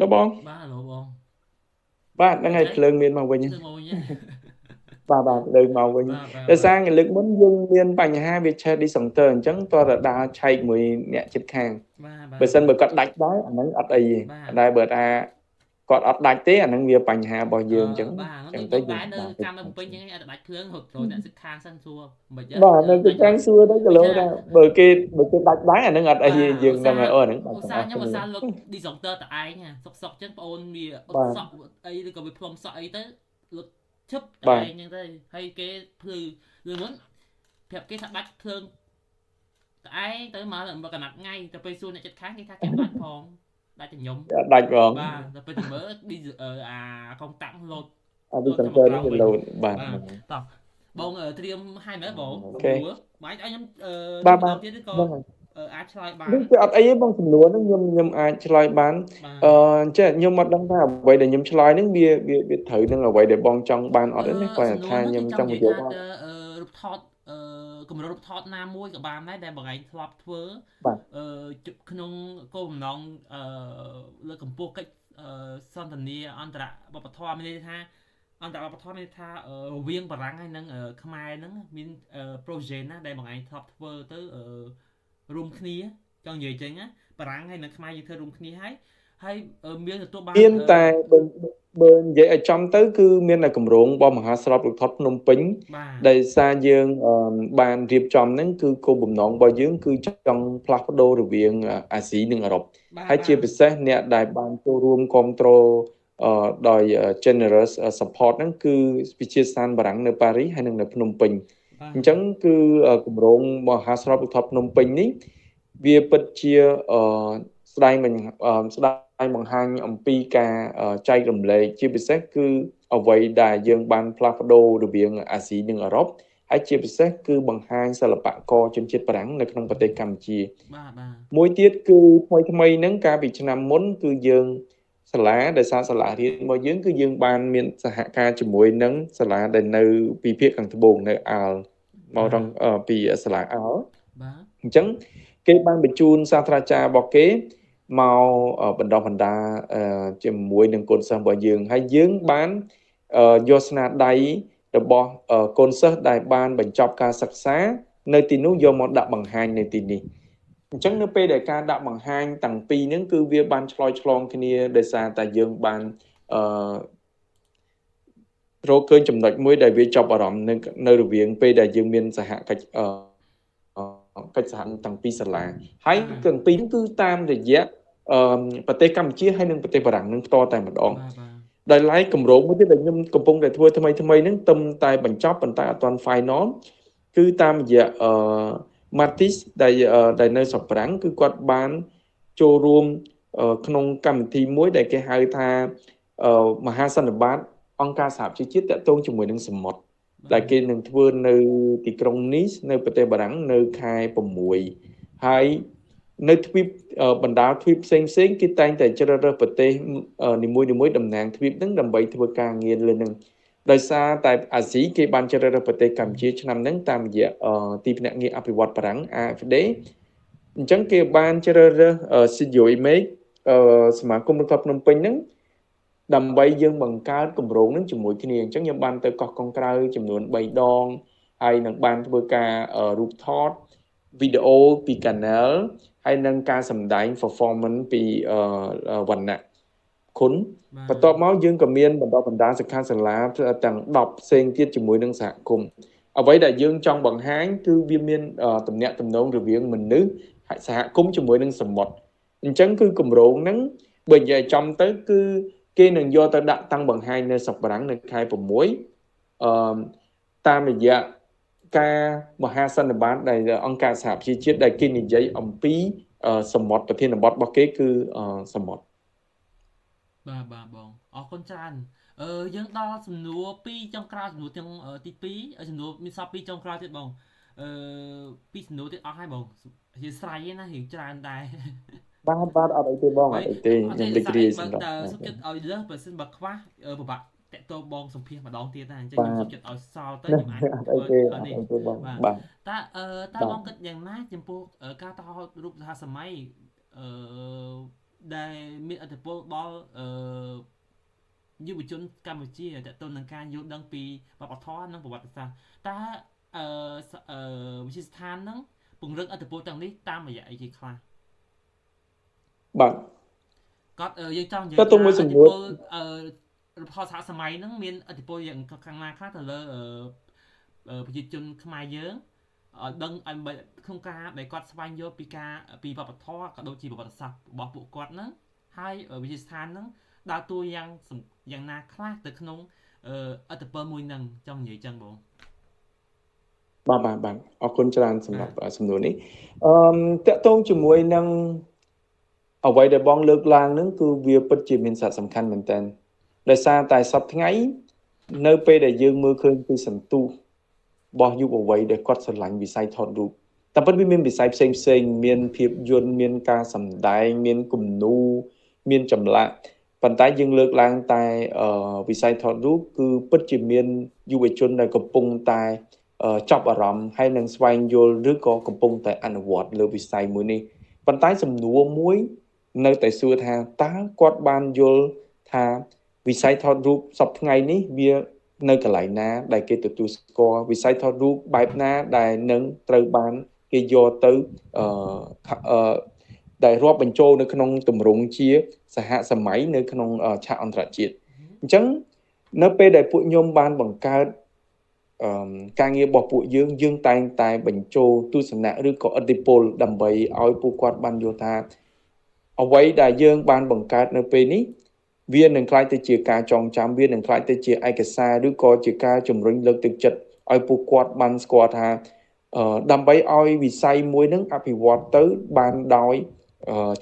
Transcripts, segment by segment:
ដល់បង បាទឡូបង បាទហ្នឹងហើយភ្លើងមានមកវិញ ភ្លើងមកវិញ បាទបាទភ្លើងមកវិញដោយសារលើកមុនយើងមានបញ្ហាវាឆេះ disjoncteur អញ្ចឹងតើដើរឆែកមួយអ្នកជិតខាង បាទ បើសិនបើគាត់ដាច់ដែរអាហ្នឹងអត់អីទេតែបើថាគាត់អត់ដាច់ទេអាហ្នឹងវាបញ្ហារបស់យើងអញ្ចឹង អញ្ចឹងទៅយើងនៅចាំនៅពេញអញ្ចឹងអត់ដាច់ភ្លើងរត់ចូលអ្នកជិតខាងសិនសួរ មិនបាទនៅជិតខាងសួរទៅគីឡូថាបើគេដាច់ដែរអាហ្នឹងអត់អីយើងដឹងហើយអូអាហ្នឹងដាច់ទាំងអស់ខ្ញុំឧស្សាហ៍លុត disjoncteur តឯងសុកសុកអញ្ចឹងបងអូនវាអត់សក់អីឬក៏វាផ្លុំសក់អីទៅលុតឈឹបតែឯងអញ្ចឹងទៅហើយគេភ្លឺឬមុនប្រាប់គេថាដាច់ភ្លើងតែឯងទៅមកកណាត់ថ្ងៃទៅពេលសួរអ្នកជិតខាងគេថាគេដាច់ផងដាច់តែខ្ញុំ ដាច់បង បាទដល់ពេលទៅមើលអាកុងតាំងលោត អាវីសង្កនេះវាលោតបាទ តោះបងត្រៀមឲ្យមែនបងបាទឲ្យខ្ញុំ បាទបាទ ទៀតក៏អាចឆ្លើយបាន នេះគឺអត់អីទេបងសំណួរហ្នឹងខ្ញុំខ្ញុំអាចឆ្លើយបានអឺចេះខ្ញុំអត់ដឹងថាអ្វីដែលខ្ញុំឆ្លើយហ្នឹងវាវាវាត្រូវនឹងអ្វីដែលបងចង់បានអត់ទេណាគាត់ថាខ្ញុំចង់បញ្យល់ថា រូបថតអឺគម្រោងរូបថតណាមួយក៏បានដែរដែលបងឯងធ្លាប់ធ្វើអឺក្នុងគោលបំណងអឺលើកកម្ពស់កិច្ចសន្ទនាអន្តរវប្បធម៌មានន័យថាអន្តរវប្បធម៌មានន័យថារវាងបារាំងហើយនិងខ្មែរហ្នឹងមាន project ណាដែលបងឯងធ្លាប់ធ្វើទៅរួមគ្នាចង់និយាយចឹងណាបារាំងហើយនិងខ្មែរយើងធ្វើរួមគ្នាហើយហើយមានទទួលបាន មានតែបើបើនិយាយឲ្យចំទៅគឺមានតែកម្រងរបស់មហាស្របលោកថតភ្នំពេញដែលសារយើងបានរៀបចំហ្នឹងគឺគោលបំណងរបស់យើងគឺចង់ផ្លាស់ប្ដូររវាងអាស៊ីនិងអឺរ៉ុបហើយជាពិសេសអ្នកដែលបានចូលរួមគ្រប់គ្រងដោយ generous support ហ្នឹងគឺវិទ្យាស្ថានបារាំងនៅប៉ារីសហើយនិងនៅភ្នំពេញអញ្ចឹងគឺគម្រោងមហាស្របលោកថតភ្នំពេញនេះវាពិតជាស្ដែងស្ដែងបង្ហាញអំពីការចែករំលែកជាពិសេសគឺអ្វីដែលយើងបានផ្លាស់ប្ដូររវាងអាស៊ីនិងអឺរ៉ុបហើយជាពិសេសគឺបង្ហាញសិល្បករជនជាតិបារាំងនៅក្នុងប្រទេសកម្ពុជា បាទបាទ មួយទៀតគឺថ្មីថ្មីហ្នឹងកាលពីឆ្នាំមុនគឺយើងសាលាដោយសារសាលារៀនរបស់យើងគឺយើងបានមានសហការជាមួយនឹងសាលាដែលនៅពីភាគខាងត្បូងនៅអាល់មករងពីសាលាអាល់ បាទ អញ្ចឹងគេបានបញ្ជូនសាស្ត្រាចារ្យរបស់គេមកបណ្ដោះបណ្ដាជាមួយនឹងកូនសិស្សរបស់យើងហើយយើងបានយកស្នាដៃរបស់កូនសិស្សដែលបានបញ្ចប់ការសិក្សានៅទីនោះយកមកដាក់បង្ហាញនៅទីនេះអញ្ចឹងនៅពេលដែលការដាក់បង្ហាញទាំងពីរហ្នឹងគឺវាបានឆ្លើយឆ្លងគ្នាដោយសារតែយើងបានអឺរកឃើញចំណុចមួយដែលវាចាប់អារម្មណ៍នៅនៅរវាងពេលដែលយើងមានសហកិច្ចអឺកិច្ចសហទាំងពីរសាលាហើយទាំងពីរគឺតាមរយៈអឺប្រទេសកម្ពុជាហើយនិងប្រទេសបារាំងនឹងផ្ទាល់តែម្ដងដោយឡែកគម្រោងមួយទៀតដែលខ្ញុំកំពុងតែធ្វើថ្មីថ្មីហ្នឹងទំតែបញ្ចប់ប៉ុន្តែអត់ទាន់ final គឺតាមរយៈអឺ Matis ដែលដែលនៅស្រុកប្រាំងគឺគាត់បានចូលរួមក្នុងកម្មវិធីមួយដែលគេហៅថាមហាសន្និបាតអង្គការសហប្រជាជាតិតាក់ទងជាមួយនឹងសមុទ្រដែលគេនឹងធ្វើនៅទីក្រុងនីសនៅប្រទេសបារាំងនៅខែ6ហើយនៅទ្វីបបណ្ដាទ្វីបផ្សេងផ្សេងគេតែងតែជ្រើសរើសប្រទេសនីមួយៗតំណាងទ្វីបហ្នឹងដើម្បីធ្វើការងារលើនឹងដោយសារតែអាស៊ីគេបានជ្រើសរើសប្រទេសកម្ពុជាឆ្នាំហ្នឹងតាមរយៈទីភ្នាក់ងារអភិវឌ្ឍបារាំង AFD អញ្ចឹងគេបានជ្រើសរើស Studio Image សមាគមរដ្ឋភ្នំពេញហ្នឹងដើម្បីយើងបង្កើតគម្រោងហ្នឹងជាមួយគ្នាអញ្ចឹងខ្ញុំបានទៅកោះកុងក្រៅចំនួន3ដងហើយនឹងបានធ្វើការរូបថតវីដេអូពី Canal ហើយនឹងការសម្ដែង performance ពីវណ្ណៈគុណបន្ទាប់មកយើងក៏មានបណ្ដុះបណ្ដាលសិក្ខាសាលាទាំង10ផ្សេងទៀតជាមួយនឹងសហគមន៍អ្វីដែលយើងចង់បង្ហាញគឺវាមានទំនាក់ទំនងរវាងមនុស្សសហគមន៍ជាមួយនឹងសមុទ្រអញ្ចឹងគឺគម្រោងហ្នឹងបើនិយាយចំទៅគឺគេនឹងយកទៅដាក់តាំងបង្ហាញនៅស្រុកបារាំងនៅខែ6អឺតាមរយៈការមហាសន្និបាតដែលអង្គការសហប្រជាជាតិដែលគេនិយាយអំពីសមុទ្រប្រធានបទរបស់គេគឺសមុទ្រ បាទបាទបងអរគុណច្រើនអឺយើងដល់សំណួរ2ចុងក្រោយសំណួរទាំងទី2សំណួរមានសល់2ចុងក្រោយទៀតបងអឺពីរសំណួរទៀតអស់ហើយបងជាស្រ័យណារៀងច្រើនដែរ បាទបាទអត់អីទេបងអត់អីទេខ្ញុំរីករាយសម្រាប់សុខចិត្តឲ្យលើសបើសិនបើខ្វះពិបាកតាក់ទងបងសម្ភាសម្ដងទៀតណាអញ្ចឹងខ្ញុំសុខចិត្តឲ្យសល់ទៅខ្ញុំអាចអត់អីទេអត់អីទេបងបាទ តើអឺតើបងគិតយ៉ាងណាចំពោះការថតរូបសហសម័យអឺ ដែលមានឥទ្ធិពលដល់អឺយុវជនកម្ពុជាតទៅនឹងការយល់ដឹងពីវប្បធម៌និងប្រវត្តិសាស្ត្រតើអឺវិទ្យាស្ថានហ្នឹងពង្រឹងឥទ្ធិពលទាំងនេះតាមរយៈអីគេខ្លះបាទគាត់យើងចង់និយាយថាឥទ្ធិពលអឺផលសហសម័យហ្នឹងមានឥទ្ធិពលយ៉ាងខាងណាខ្លះទៅលើប្រជាជនខ្មែរយើងឲ្យដឹងឲ្យក្នុងការដែលគាត់ស្វែងយល់ពីការពីវប្បធម៌ក៏ដូចជាប្រវត្តិសាស្ត្ររបស់ពួកគាត់ហ្នឹងហើយវិទ្យាស្ថានហ្នឹងដើរតួយ៉ាងយ៉ាងណាខ្លះទៅក្នុងឥទ្ធិពលមួយហ្នឹងចង់និយាយចឹងបងបាទបាទបាទអរគុណច្រើនសម្រាប់សំណួរនេះអឺតកតងជាមួយនឹងអ្វីដែលបងលើកឡើងហ្នឹងគឺវាពិតជាមានសារៈសំខាន់មែនតើដោយសារតែសប្តាហ៍ថ្ងៃនៅពេលដែលយើងមើលឃើញពីសន្ទុះរបស់យុវវ័យដែលគាត់ស្រឡាញ់វិស័យថតរូបតែពិតវាមានវិស័យផ្សេងផ្សេងមានភាពយន្តមានការសម្ដែងមានគំនូរមានចម្លាក់ប៉ុន្តែយើងលើកឡើងតែវិស័យថតរូបគឺពិតជាមានយុវជនដែលកំពុងតែចាប់អារម្មណ៍ហើយនឹងស្វែងយល់ឬក៏កំពុងតែអនុវត្តលើវិស័យមួយនេះប៉ុន្តែសំណួរមួយនៅតែសួរថាតើគាត់បានយល់ថាវិស័យថតរូបសប្តាហ៍ថ្ងៃនេះវានៅកន្លែងណាដែលគេទទួលស្គាល់វិស័យថតរូបបែបណាដែលនឹងត្រូវបានគេយកទៅអឺដែលរាប់បញ្ចូលនៅក្នុងទម្រង់ជាសហសម័យនៅក្នុងឆាកអន្តរជាតិអញ្ចឹងនៅពេលដែលពួកខ្ញុំបានបង្កើតការងាររបស់ពួកយើងយើងតែងតែបញ្ចូលទស្សនៈឬក៏ឥទ្ធិពលដើម្បីឲ្យពួកគាត់បានយល់ថាអ្វីដែលយើងបានបង្កើតនៅពេលនេះវានឹងក្លាយទៅជាការចងចាំវានឹងក្លាយទៅជាឯកសារឬក៏ជាការជំរុញលើកទឹកចិត្តឲ្យពួកគាត់បានស្គាល់ថាដើម្បីឲ្យវិស័យមួយនឹងអភិវឌ្ឍទៅបានដោយ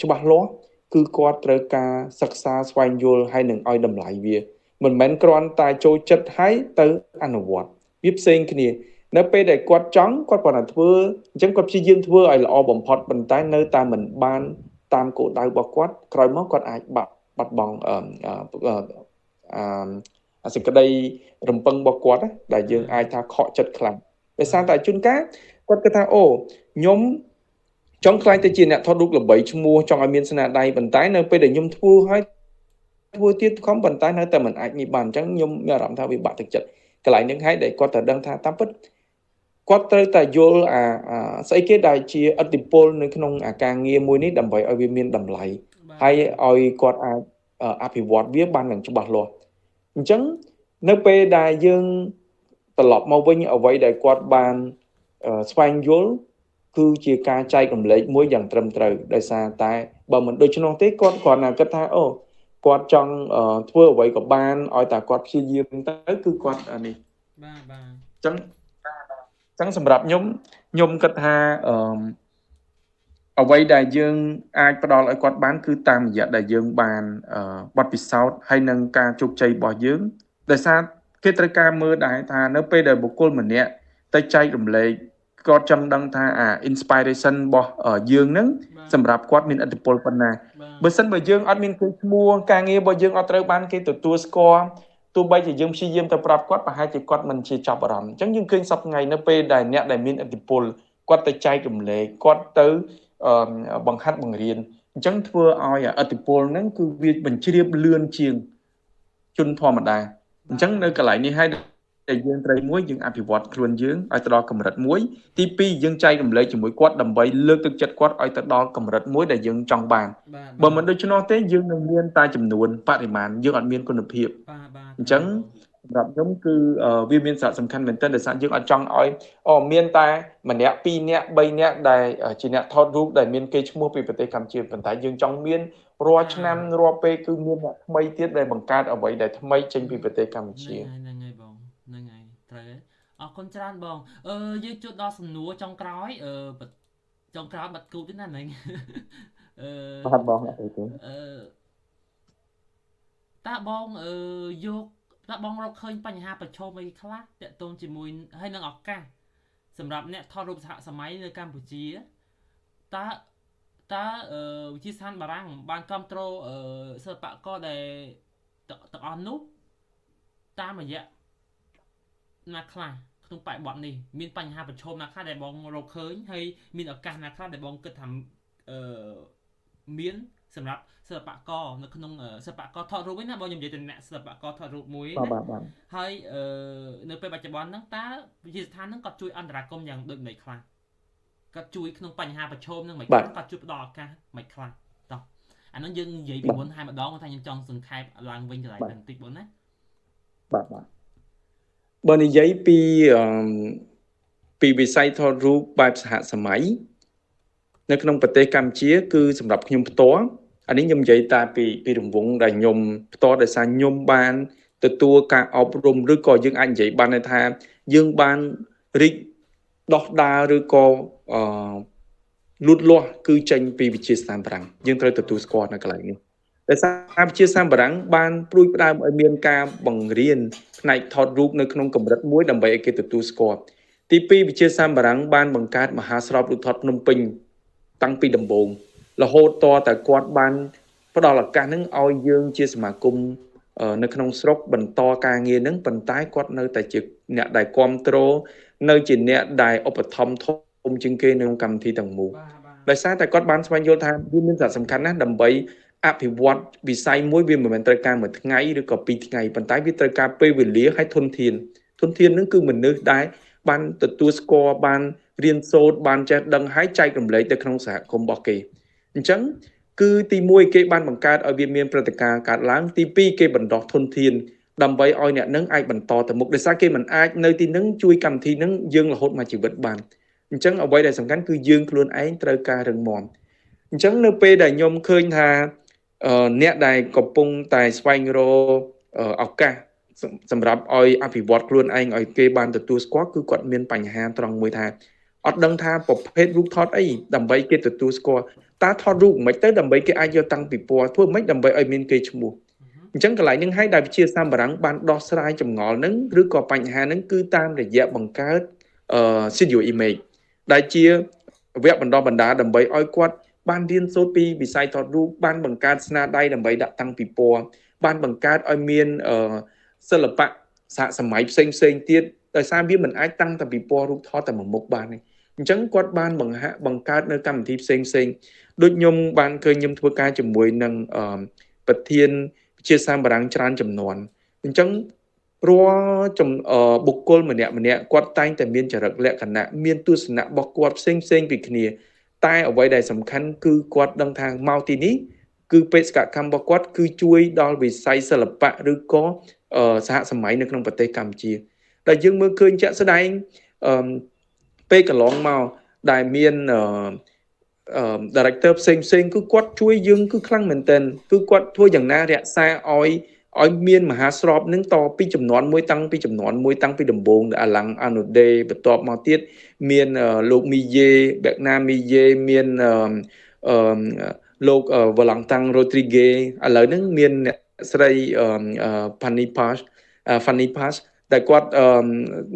ច្បាស់លាស់គឺគាត់ត្រូវការសិក្សាស្វែងយល់ហើយនឹងឲ្យតម្លៃវាមិនមែនគ្រាន់តែចូលចិត្តហើយទៅអនុវត្តវាផ្សេងគ្នានៅពេលដែលគាត់ចង់គាត់គ្រាន់តែធ្វើអញ្ចឹងគាត់ព្យាយាមធ្វើឲ្យល្អបំផុតប៉ុន្តែនៅតែមិនបានតាមគោលដៅរបស់គាត់ក្រោយមកគាត់អាចបាត់បង់អឺសេចក្តីរំពឹងរបស់គាត់ដែលយើងអាចថាខកចិត្តខ្លាំងដោយសារតែជួនកាលគាត់គិតថាអូខ្ញុំចង់ក្លាយទៅជាអ្នកថតរូបល្បីឈ្មោះចង់ឲ្យមានស្នាដៃប៉ុន្តែនៅពេលដែលខ្ញុំធ្វើហើយធ្វើទៀតខំប៉ុន្តែនៅតែមិនអាចនេះបានអញ្ចឹងខ្ញុំមានអារម្មណ៍ថាវាបាក់ទឹកចិត្តកន្លែងហ្នឹងហើយដែលគាត់តែដឹងថាតាមពិតគាត់ត្រូវតែយល់អាស្អីគេដែលជាឥទ្ធិពលនៅក្នុងអាការងារមួយនេះដើម្បីឲ្យវាមានតម្លៃហើយឲ្យគាត់អាចអភិវឌ្ឍវាបានយ៉ាងច្បាស់លាស់អញ្ចឹងនៅពេលដែលយើងត្រឡប់មកវិញអ្វីដែលគាត់បានស្វែងយល់គឺជាការចែករំលែកមួយយ៉ាងត្រឹមត្រូវដោយសារតែបើមិនដូច្នោះទេគាត់គ្រាន់តែគិតថាអូគាត់ចង់ធ្វើអ្វីក៏បានឲ្យតែគាត់ព្យាយាមទៅគឺគាត់នេះបាទបាទអញ្ចឹងសម្រាប់ខ្ញុំខ្ញុំគិតថាអ្វីដែលយើងអាចផ្ដល់ឲ្យគាត់បានគឺតាមរយៈដែលយើងបានបទពិសោធន៍ហើយនឹងការជោគជ័យរបស់យើងដោយសារគេត្រូវការមើលដែរថានៅពេលដែលបុគ្គលម្នាក់ទៅចែករំលែកគាត់ចង់ដឹងថាអា inspiration របស់យើងហ្នឹងសម្រាប់គាត់មានឥទ្ធិពលប៉ុណ្ណាបើសិនបើយើងអត់មានគេឈ្មោះការងាររបស់យើងអត់ត្រូវបានគេទទួលស្គាល់ទោះបីជាយើងព្យាយាមទៅប្រាប់គាត់ប្រហែលជាគាត់មិនជាចាប់អារម្មណ៍អញ្ចឹងយើងឃើញសប្តាហ៍ថ្ងៃនៅពេលដែលអ្នកដែលមានឥទ្ធិពលគាត់ទៅចែករំលែកគាត់ទៅបង្ហាត់បង្រៀនអញ្ចឹងធ្វើឲ្យឥទ្ធិពលហ្នឹងគឺវាបញ្ជ្រាបលឿនជាងជនធម្មតាអញ្ចឹងនៅកន្លែងនេះហើយដែលយើងត្រូវមួយយើងអភិវឌ្ឍខ្លួនយើងឲ្យទៅដល់កម្រិតមួយទី2យើងចែករំលែកជាមួយគាត់ដើម្បីលើកទឹកចិត្តគាត់ឲ្យទៅដល់កម្រិតមួយដែលយើងចង់បានបើមិនដូច្នោះទេយើងនឹងមានតែចំនួនបរិមាណយើងអត់មានគុណភាពអញ្ចឹងសម្រាប់ខ្ញុំគឺវាមានសារៈសំខាន់មែនទែនដោយសារយើងអត់ចង់ឲ្យអូមានតែម្នាក់ពីរនាក់បីនាក់ដែលជាអ្នកថតរូបដែលមានគេឈ្មោះពីប្រទេសកម្ពុជាប៉ុន្តែយើងចង់មានរាល់ឆ្នាំរាល់ពេលគឺមានអ្នកថ្មីទៀតដែលបង្កើតអ្វីដែលថ្មីចេញពីប្រទេសកម្ពុជាហ្នឹងហើយបងហ្នឹងហើយត្រូវហើយអរគុណច្រើនបងយើងចូលដល់សំណួរចុងក្រោយចុងក្រោយបាត់គូទេណាហ្នឹងបាទបងអត់ទេតើបងយកតើបងរកឃើញបញ្ហាប្រឈមអីខ្លះទាក់ទងជាមួយហើយនឹងឱកាសសម្រាប់អ្នកថតរូបសហសម័យនៅកម្ពុជាតើវិទ្យាស្ថានបារាំងបានគ្រប់គ្រងសិល្បករដែលទាំងអស់នោះតាមរយៈណាខ្លះក្នុងបរិបទនេះមានបញ្ហាប្រឈមណាខ្លះដែលបងរកឃើញហើយមានឱកាសណាខ្លះដែលបងគិតថាមាន សម្រាប់សិល្បករនៅក្នុងសិល្បករថតរូបឯណាបងខ្ញុំនិយាយទៅអ្នកសិល្បករថតរូបមួយណាហើយនៅពេលបច្ចុប្បន្នហ្នឹងតើវិទ្យាស្ថានហ្នឹងគាត់ជួយអន្តរាគមន៍យ៉ាងដូចម្តេចខ្លះគាត់ជួយក្នុងបញ្ហាប្រឈមហ្នឹងមិនខ្លះគាត់ជួយផ្ដល់ឱកាសមិនខ្លះតោះអាហ្នឹងយើងនិយាយពីមុនហើយម្ដងថាខ្ញុំចង់សង្ខេបឡើងវិញកន្លែងហ្នឹងបន្តិចបងណាបាទបើនិយាយពីវិស័យថតរូបបែបសហសម័យនៅក្នុងប្រទេសកម្ពុជាគឺសម្រាប់ខ្ញុំផ្ទាល់អានេះខ្ញុំនិយាយតែពីរង្វង់ដែលខ្ញុំផ្ទាល់ដោយសារខ្ញុំបានទទួលការអប់រំឬក៏យើងអាចនិយាយបានថាយើងបានរីកដោះដើរឬក៏លូតលាស់គឺចេញពីវិទ្យាស្ថានបារាំងយើងត្រូវទទួលស្គាល់នៅកន្លែងនេះដោយសារវិទ្យាស្ថានបារាំងបានព្រួយផ្ដើមឲ្យមានការបង្រៀនផ្នែកថតរូបនៅក្នុងកម្រិតមួយដើម្បីឲ្យគេទទួលស្គាល់ទី2វិទ្យាស្ថានបារាំងបានបង្កើតមហាស្រពរូបថតភ្នំពេញតាំងពីដំបូងរហូតតតែគាត់បានផ្ដល់ឱកាសហ្នឹងឲ្យយើងជាសមាគមនៅក្នុងស្រុកបន្តការងារហ្នឹងប៉ុន្តែគាត់នៅតែជាអ្នកដែលគ្រប់គ្រងនៅជាអ្នកដែលឧបត្ថម្ភធំជាងគេនៅក្នុងកម្មវិធីទាំងមូលដោយសារតែគាត់បានស្វែងយល់ថាវាមានសារៈសំខាន់ណាស់ដើម្បីអភិវឌ្ឍវិស័យមួយវាមិនមែនត្រូវការមួយថ្ងៃឬក៏ពីរថ្ងៃប៉ុន្តែវាត្រូវការពេលវេលាហើយធនធានហ្នឹងគឺមនុស្សដែលបានទទួលស្គាល់បានរៀនសូត្របានចេះដឹងហើយចែករំលែកទៅក្នុងសហគមន៍របស់គេអញ្ចឹងគឺទី1គេបានបង្កើតឲ្យវាមានព្រឹត្តិការណ៍កើតឡើងទី2គេបណ្ដោះធនធានដើម្បីឲ្យអ្នកនឹងអាចបន្តទៅមុខដោយសារគេមិនអាចនៅទីនឹងជួយកម្មវិធីនឹងយើងរហូតមកជីវិតបានអញ្ចឹងអ្វីដែលសំខាន់គឺយើងខ្លួនឯងត្រូវការរឹងមាំអញ្ចឹងនៅពេលដែលខ្ញុំឃើញថាអ្នកដែលកំពុងតែស្វែងរកឱកាសសម្រាប់ឲ្យអភិវឌ្ឍខ្លួនឯងឲ្យគេបានទទួលស្គាល់គឺគាត់មានបញ្ហាត្រង់មួយថាអត់ដឹងថាប្រភេទរូបថតអីដើម្បីគេទទួលស្គាល់តើថតរូបមិនទៅដើម្បីគេអាចយកតាំងពីពណ៌ធ្វើមិនដើម្បីឲ្យមានគេឈ្មោះអញ្ចឹងកន្លែងនឹងឲ្យដែលវិទ្យាសាស្ត្របារាំងបានដោះស្រាយចម្ងល់នឹងឬក៏បញ្ហានឹងគឺតាមរយៈបង្កើត Studio Image ដែលជាវគ្គបណ្ដុះបណ្ដាលដើម្បីឲ្យគាត់បានរៀនសូត្រពីវិស័យថតរូបបានបង្កើតស្នាដៃដើម្បីដាក់តាំងពីពណ៌បានបង្កើតឲ្យមានសិល្បៈសហសម័យផ្សេងផ្សេងទៀតដោយសារវាមិនអាចតាំងតែពីពណ៌រូបថតតែមួយមុខបានទេអញ្ចឹងគាត់បានបង្កើតនៅកម្មវិធីផ្សេងផ្សេងដូចខ្ញុំបានឃើញខ្ញុំធ្វើការជាមួយនឹងប្រធានវិទ្យាសាស្ត្របារាំងច្រើនចំនួនអញ្ចឹងរាល់បុគ្គលម្នាក់ម្នាក់គាត់តែងតែមានចរិតលក្ខណៈមានទស្សនៈរបស់គាត់ផ្សេងផ្សេងពីគ្នាតែអ្វីដែលសំខាន់គឺគាត់ដឹងថាមកទីនេះគឺបេសកកម្មរបស់គាត់គឺជួយដល់វិស័យសិល្បៈឬក៏សហសម័យនៅក្នុងប្រទេសកម្ពុជាដែលយើងមើលឃើញជាក់ស្ដែងពេលកន្លងមកដែលមានdirector ផ្សេងផ្សេងគឺគាត់ជួយយើងគឺខ្លាំងមែនទែនគឺគាត់ធ្វើយ៉ាងណារក្សាឲ្យមានមហាស្រពនឹងតពីចំនួនមួយតាំងពីចំនួនមួយតាំងពីដំបូងអាឡាំងអាណូដេបន្ទាប់មកទៀតមានលោកមីយេបែកណាមីយេមានលោកវ៉ាឡង់តាំងរ៉ូទ្រីហ្គេឥឡូវហ្នឹងមានអ្នកស្រីផានីផាសហ្វានីផាសដែលគាត់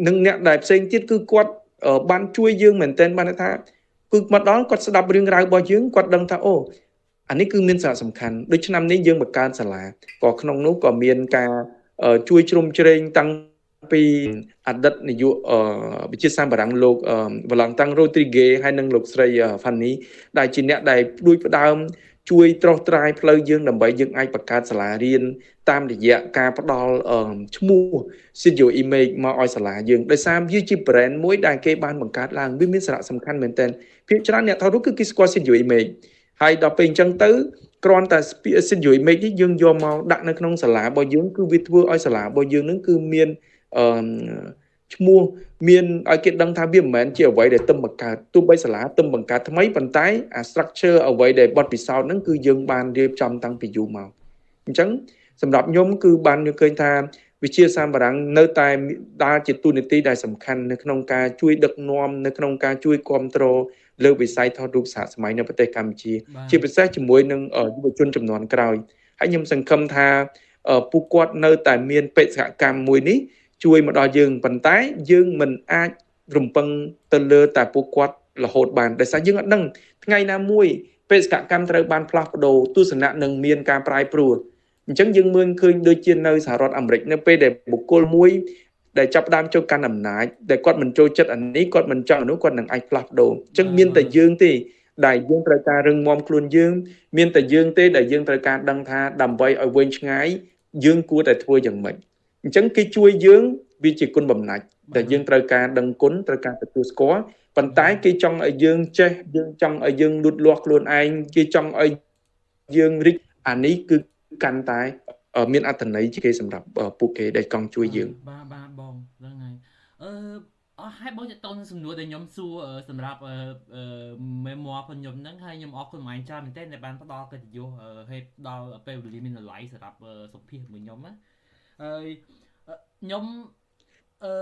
នឹងអ្នកដែលផ្សេងទៀតគឺគាត់បានជួយយើងមែនទែនបានថាគឺមកដល់គាត់ស្ដាប់រឿងរ៉ាវរបស់យើងគាត់ដឹងថាអូអានេះគឺមានសារៈសំខាន់ដូចឆ្នាំនេះយើងបង្កើតសាលាក៏ក្នុងនោះក៏មានការជួយជ្រោមជ្រែងតាំងពីអតីតនាយកវិទ្យាសាស្ត្របារាំងលោកវ៉ាឡង់តាំងរ៉ូទ្រីហ្គេហើយនិងលោកស្រីហ្វានីដែលជាអ្នកដែលផ្ដួចផ្ដើមជួយត្រោះត្រាយផ្លូវយើងដើម្បីយើងអាចបង្កើតសាលារៀនតាមរយៈការផ្ដល់ឈ្មោះ Studio Image មកឲ្យសាលាយើងដោយសារវាជា brand មួយដែលគេបានបង្កើតឡើងវាមានសារៈសំខាន់មែនទែនភាគច្រើនអ្នកថតរូបគឺគេស្គាល់ Studio Image ហើយដល់ពេលអញ្ចឹងទៅគ្រាន់តែ Studio Image នេះយើងយកមកដាក់នៅក្នុងសាលារបស់យើងគឺវាធ្វើឲ្យសាលារបស់យើងនឹងគឺមានឈ្មោះមានឲ្យគេដឹងថាវាមិនមែនជាអ្វីដែលទឹមបង្កើតទោះបីសាលាទឹមបង្កើតថ្មីប៉ុន្តែអា structure អ្វីដែលបទពិសោធន៍ហ្នឹងគឺយើងបានរៀបចំតាំងពីយូរមកអញ្ចឹងសម្រាប់ខ្ញុំគឺបានឃើញថាវិទ្យាសាស្ត្របារាំងនៅតែដើរជាតួនាទីដែលសំខាន់នៅក្នុងការជួយដឹកនាំនៅក្នុងការជួយគ្រប់គ្រងលើវិស័យថតរូបសហសម័យនៅប្រទេសកម្ពុជាជាពិសេសជាមួយនឹងយុវជនចំនួនក្រោយហើយខ្ញុំសង្ឃឹមថាពួកគាត់នៅតែមានបេសកកម្មមួយនេះជួយមកដល់យើងប៉ុន្តែយើងមិនអាចរំពឹងទៅលើតែពួកគាត់រហូតបានដោយសារយើងអត់ដឹងថ្ងៃណាមួយបេសកកម្មត្រូវបានផ្លាស់ប្ដូរទស្សនៈនឹងមានការប្រែប្រួលអញ្ចឹងយើងមើលឃើញដូចជានៅសហរដ្ឋអាមេរិកនៅពេលដែលបុគ្គលមួយដែលចាប់ផ្ដើមចូលកាន់អំណាចដែលគាត់មិនចូលចិត្តអានេះគាត់មិនចង់អានោះគាត់នឹងអាចផ្លាស់ប្ដូរអញ្ចឹងមានតែយើងទេ ដែលយើងត្រូវការរឹងមាំខ្លួនយើងមានតែយើងទេដែលយើងត្រូវការដឹងថាដើម្បីឲ្យវែងឆ្ងាយយើងគួរតែធ្វើយ៉ាងម៉េចអញ្ចឹងគេជួយយើងវាជាគុណបំណាច់ដែលយើងត្រូវការដឹងគុណត្រូវការទទួលស្គាល់ប៉ុន្តែគេចង់ឲ្យយើងចេះយើងចង់ឲ្យយើងលូតលាស់ខ្លួនឯងគេចង់ឲ្យយើងរីកអានេះគឺកាន់តែមានអត្ថន័យជាគេសម្រាប់ពួកគេដែលចង់ជួយយើងបាទបាទបងហ្នឹងហើយអឺអស់ហើយបងតទៅនឹងសំណួរដែលខ្ញុំសួរសម្រាប់ memoir របស់ខ្ញុំហ្នឹងហើយខ្ញុំអរគុណបងឯងច្រើនមែនទែនដែលបានផ្ដល់កិត្តិយសហើយផ្ដល់ពេលវេលាមានតម្លៃសម្រាប់សម្ភាសមួយខ្ញុំណាហើយខ្ញុំអឺ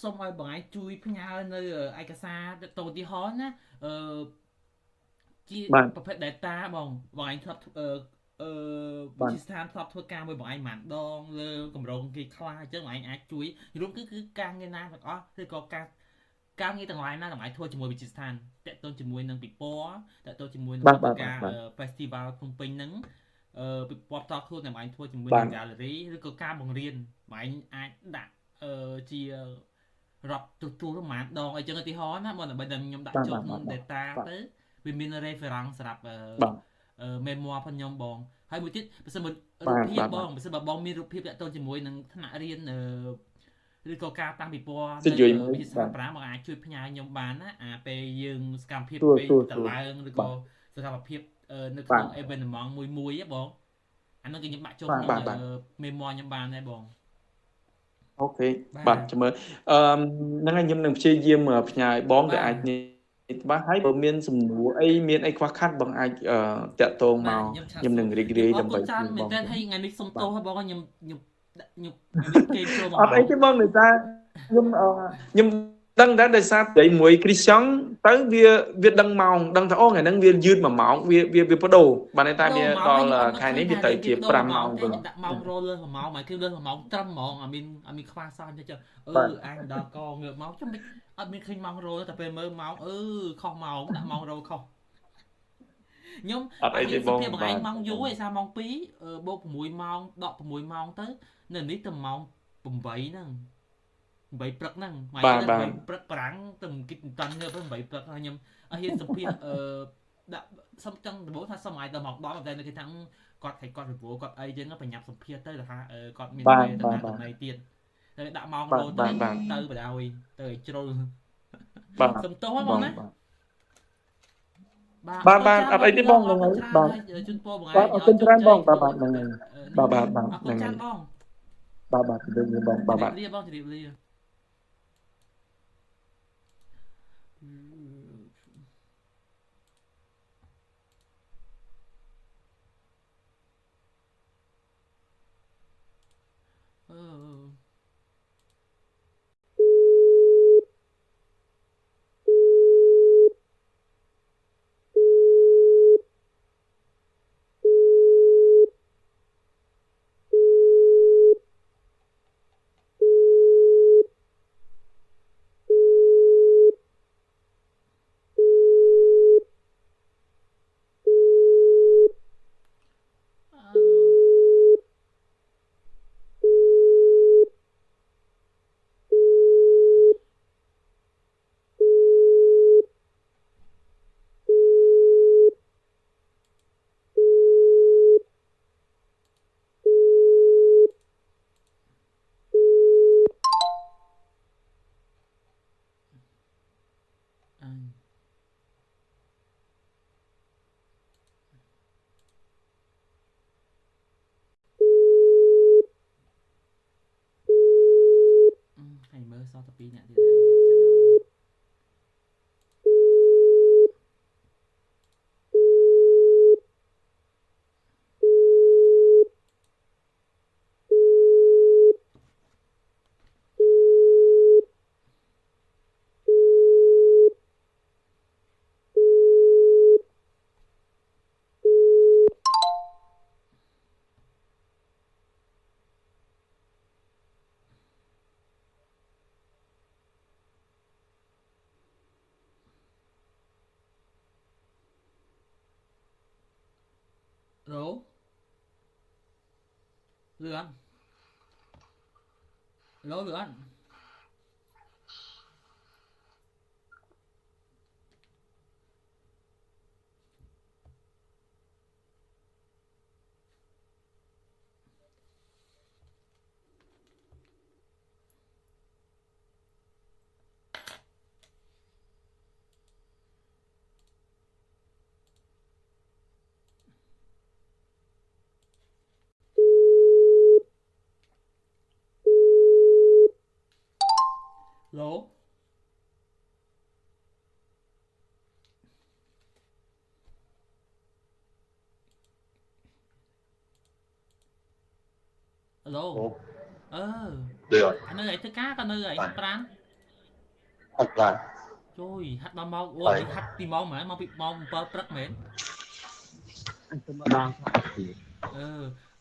សូមឲ្យបងឯងជួយផ្ញើនៅឯកសារទៅឧទាហរណ៍ណាអឺជាប្រភេទ data បងបងឯងធ្លាប់អឺវិទ្យាស្ថានធ្លាប់ធ្វើការមួយបងឯងប៉ុន្មានដងលើកម្រងគេខ្លះអញ្ចឹងបងឯងអាចជួយរួមគឺការងារណាទាំងអស់ឬក៏ការងារទាំងឡាយណាទាំងឯងធ្វើជាមួយវិទ្យាស្ថានតាក់ទងជាមួយនឹងពិព័រណ៍តាក់ទងជាមួយនឹងការ Festival ភ្នំពេញហ្នឹងអឺពិព័រណ៍ផ្ទាល់ខ្លួនដែលបងឯងធ្វើជាមួយនឹង Gallery ឬក៏ការបង្រៀនបងឯងអាចដាក់អឺជារាប់ទទួលប្រហែលដងអីចឹងឧទាហរណ៍ណាបងដើម្បីតែខ្ញុំដាក់ចូលក្នុង data ទៅវាមាន reference សម្រាប់memoir របស់ខ្ញុំបងហើយមួយទៀតបើសិនបើរូបភាពបងបើសិនបើបងមានរូបភាពតាក់ទងជាមួយនឹងថ្នាក់រៀនឬក៏ការតាំងពិព័រណ៍នៅវិទ្យាសាស្ត្រ5បងអាចជួយផ្ញើខ្ញុំបានណាអាពេលយើងសកម្មភាពពេលតឡើងឬក៏សកម្មភាពនៅក្នុង evenement មួយមួយហ៎បងអានោះគឺខ្ញុំដាក់ចូលក្នុង memoir ខ្ញុំបានដែរបងអូខេបាទចាំមើលអឺហ្នឹងហើយខ្ញុំនឹងព្យាយាមផ្ញើឲ្យបងដែលអាចនេះបាទហើយបើមានសំណួរអីមានអីខ្វះខាតបងអាចតាក់ទងមកខ្ញុំនឹងរីករាយដើម្បីជួយបងមែនតើហើយថ្ងៃនេះសុំទោសហើយបងខ្ញុំខ្ញុំខ្ញុំគេចូលមកអត់អីទេបងដោយសារខ្ញុំខ្ញុំដឹងដែរដោយសារនិយាយមួយគ្រីស្ទង់ទៅវាដឹងម៉ោងដឹងថាអូថ្ងៃហ្នឹងវាយឺត1ម៉ោងវាវាបដូរបាទតែវាដល់ខែនេះវាទៅជា5ម៉ោងវិញដាក់ម៉ោងរលើស1ម៉ោងមកគឺលើស1ម៉ោងត្រឹមហ្មងអត់មានអត់មានខ្វះសោះអញ្ចឹងអឺអញដល់កងើបមកចាំមិនអត់មានឃើញម៉ោងរតែពេលមើលម៉ោងអឺខុសម៉ោងដាក់ម៉ោងរខុសខ្ញុំអត់អីទេបងបងឯងម៉ោងយូរឯងសារម៉ោង2បូក6ម៉ោងដក6ម៉ោងទៅនៅនេះទៅម៉ោង8ហ្នឹង8ព្រឹកហ្នឹងមក8ព្រឹកប្រាំងទៅគិតមិនតាន់ងើប8ព្រឹកហើយខ្ញុំអត់ហ៊ានសម្ភាសអឺដាក់សុំចង់ដំបូងថាសុំឲ្យដល់ម៉ោង10តែគេថាគាត់ឲ្យគាត់រវល់គាត់អីចឹងបញ្ញាប់សម្ភាសទៅថាគាត់មានពេលទៅណាទៅណីទៀតតែដាក់ម៉ោងរទៅទៅបដ ாய் ទៅឲ្យជ្រុលបាទសុំទោសបងណាបាទបាទអត់អីទេបងហ្នឹងហើយបាទជូនពរបងឯងបាទអរគុណច្រើនបងបាទបាទហ្នឹងហើយបាទបាទបាទហ្នឹងហើយបាទបាទជម្រាបលាបងបាទបាទជម្រាបលាបងជម្រាបលា ហើយមើលសោះតែ2នាក់ទៀតអញចាប់ចិត្តដល់រ៉ូលឿនឡូលឿន ឡូឡូអឺនៅឯធ្វើការក៏នៅឯហាត់ប្រាណ ហាត់ប្រាណ ជួយហាត់ដល់ម៉ោងអូយហាត់ពីម៉ោងហ្មងមកពីម៉ោង7ព្រឹកមែន អញទៅមកដល់ អឺ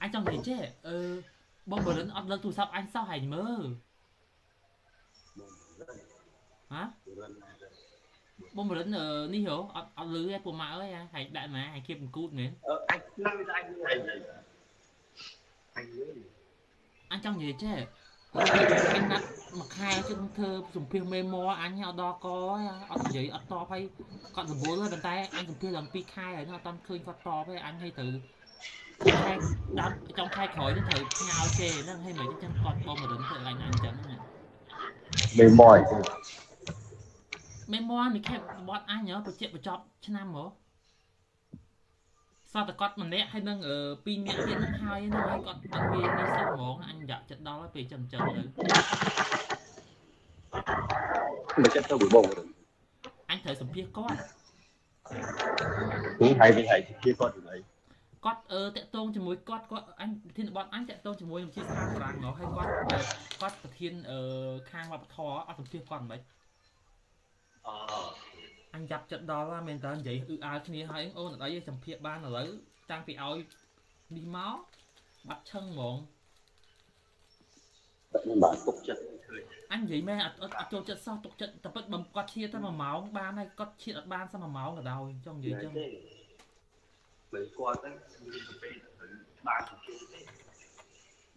អញចង់និយាយចេះអឺបងបរិនអត់លើកទូរស័ព្ទអញសោះហែងមើលហ៎បងបរិននេះហ៎អត់អត់លឺទេពួកម៉ាក់អើយហែងដាក់ណាហែងគៀបអង្គូតមែន អញលឺអញលឺអញលឺ អញចង់និយាយចេះអញណាត់មួយខែជិតធ្វើសម្ភាសមេម៉អញអត់ដល់កអត់និយាយអត់តបហើយគាត់រវល់ហើយប៉ុន្តែអញសម្ភាសឡើង2ខែហើយអត់តាន់ឃើញគាត់តបទេអញឲ្យត្រូវខែដើមចុងខែក្រោយនេះត្រូវផ្ញើគេហ្នឹងហើយមិនចឹងគាត់បងមរិនធ្វើអញអញចឹងហ្នឹង មេម៉អី មេម៉នេះខែបត់អញហ៎បញ្ជាក់បញ្ចប់ឆ្នាំហ៎សតតែគាត់ម្នាក់ហើយនឹងពីរនាក់ទៀតហ្នឹងហើយហ្នឹងហើយគាត់អត់មាននេះសោះហ្មងអញយ៉ាក់ចិត្តដល់ហើយពេលចឹងចឹងទៅ មិនចិត្តទៅបង អញត្រូវសម្ភាសគាត់ ហើយវិញហើយសម្ភាសគាត់ទៅអី គាត់អឺតាក់ទងជាមួយគាត់គាត់អញប្រធានបទអញតាក់ទងជាមួយនឹងជាស្ថានបារាំងហ៎ហើយគាត់គាត់ប្រធានអឺខាងវប្បធម៌អត់សម្ភាសគាត់មិន អ អញចាប់ចិត្តដល់ហើយមែនតើនិយាយអ៊ឺអើគ្នាហើយអូនអត់អីសម្ភាសបានឥឡូវតាំងពីឲ្យនេះមកបាត់ឈឹងហ្មង បាទទុកចិត្ត អញនិយាយមែនអត់អត់ចូលចិត្តសោះទុកចិត្តតែពិតបើគាត់ឈៀតតែ1ម៉ោងបានហើយគាត់ឈៀតអត់បានសោះ1ម៉ោងក៏ដោយចង់និយាយចឹង បើគាត់ហ្នឹងមានទៅពេលបានគេទេ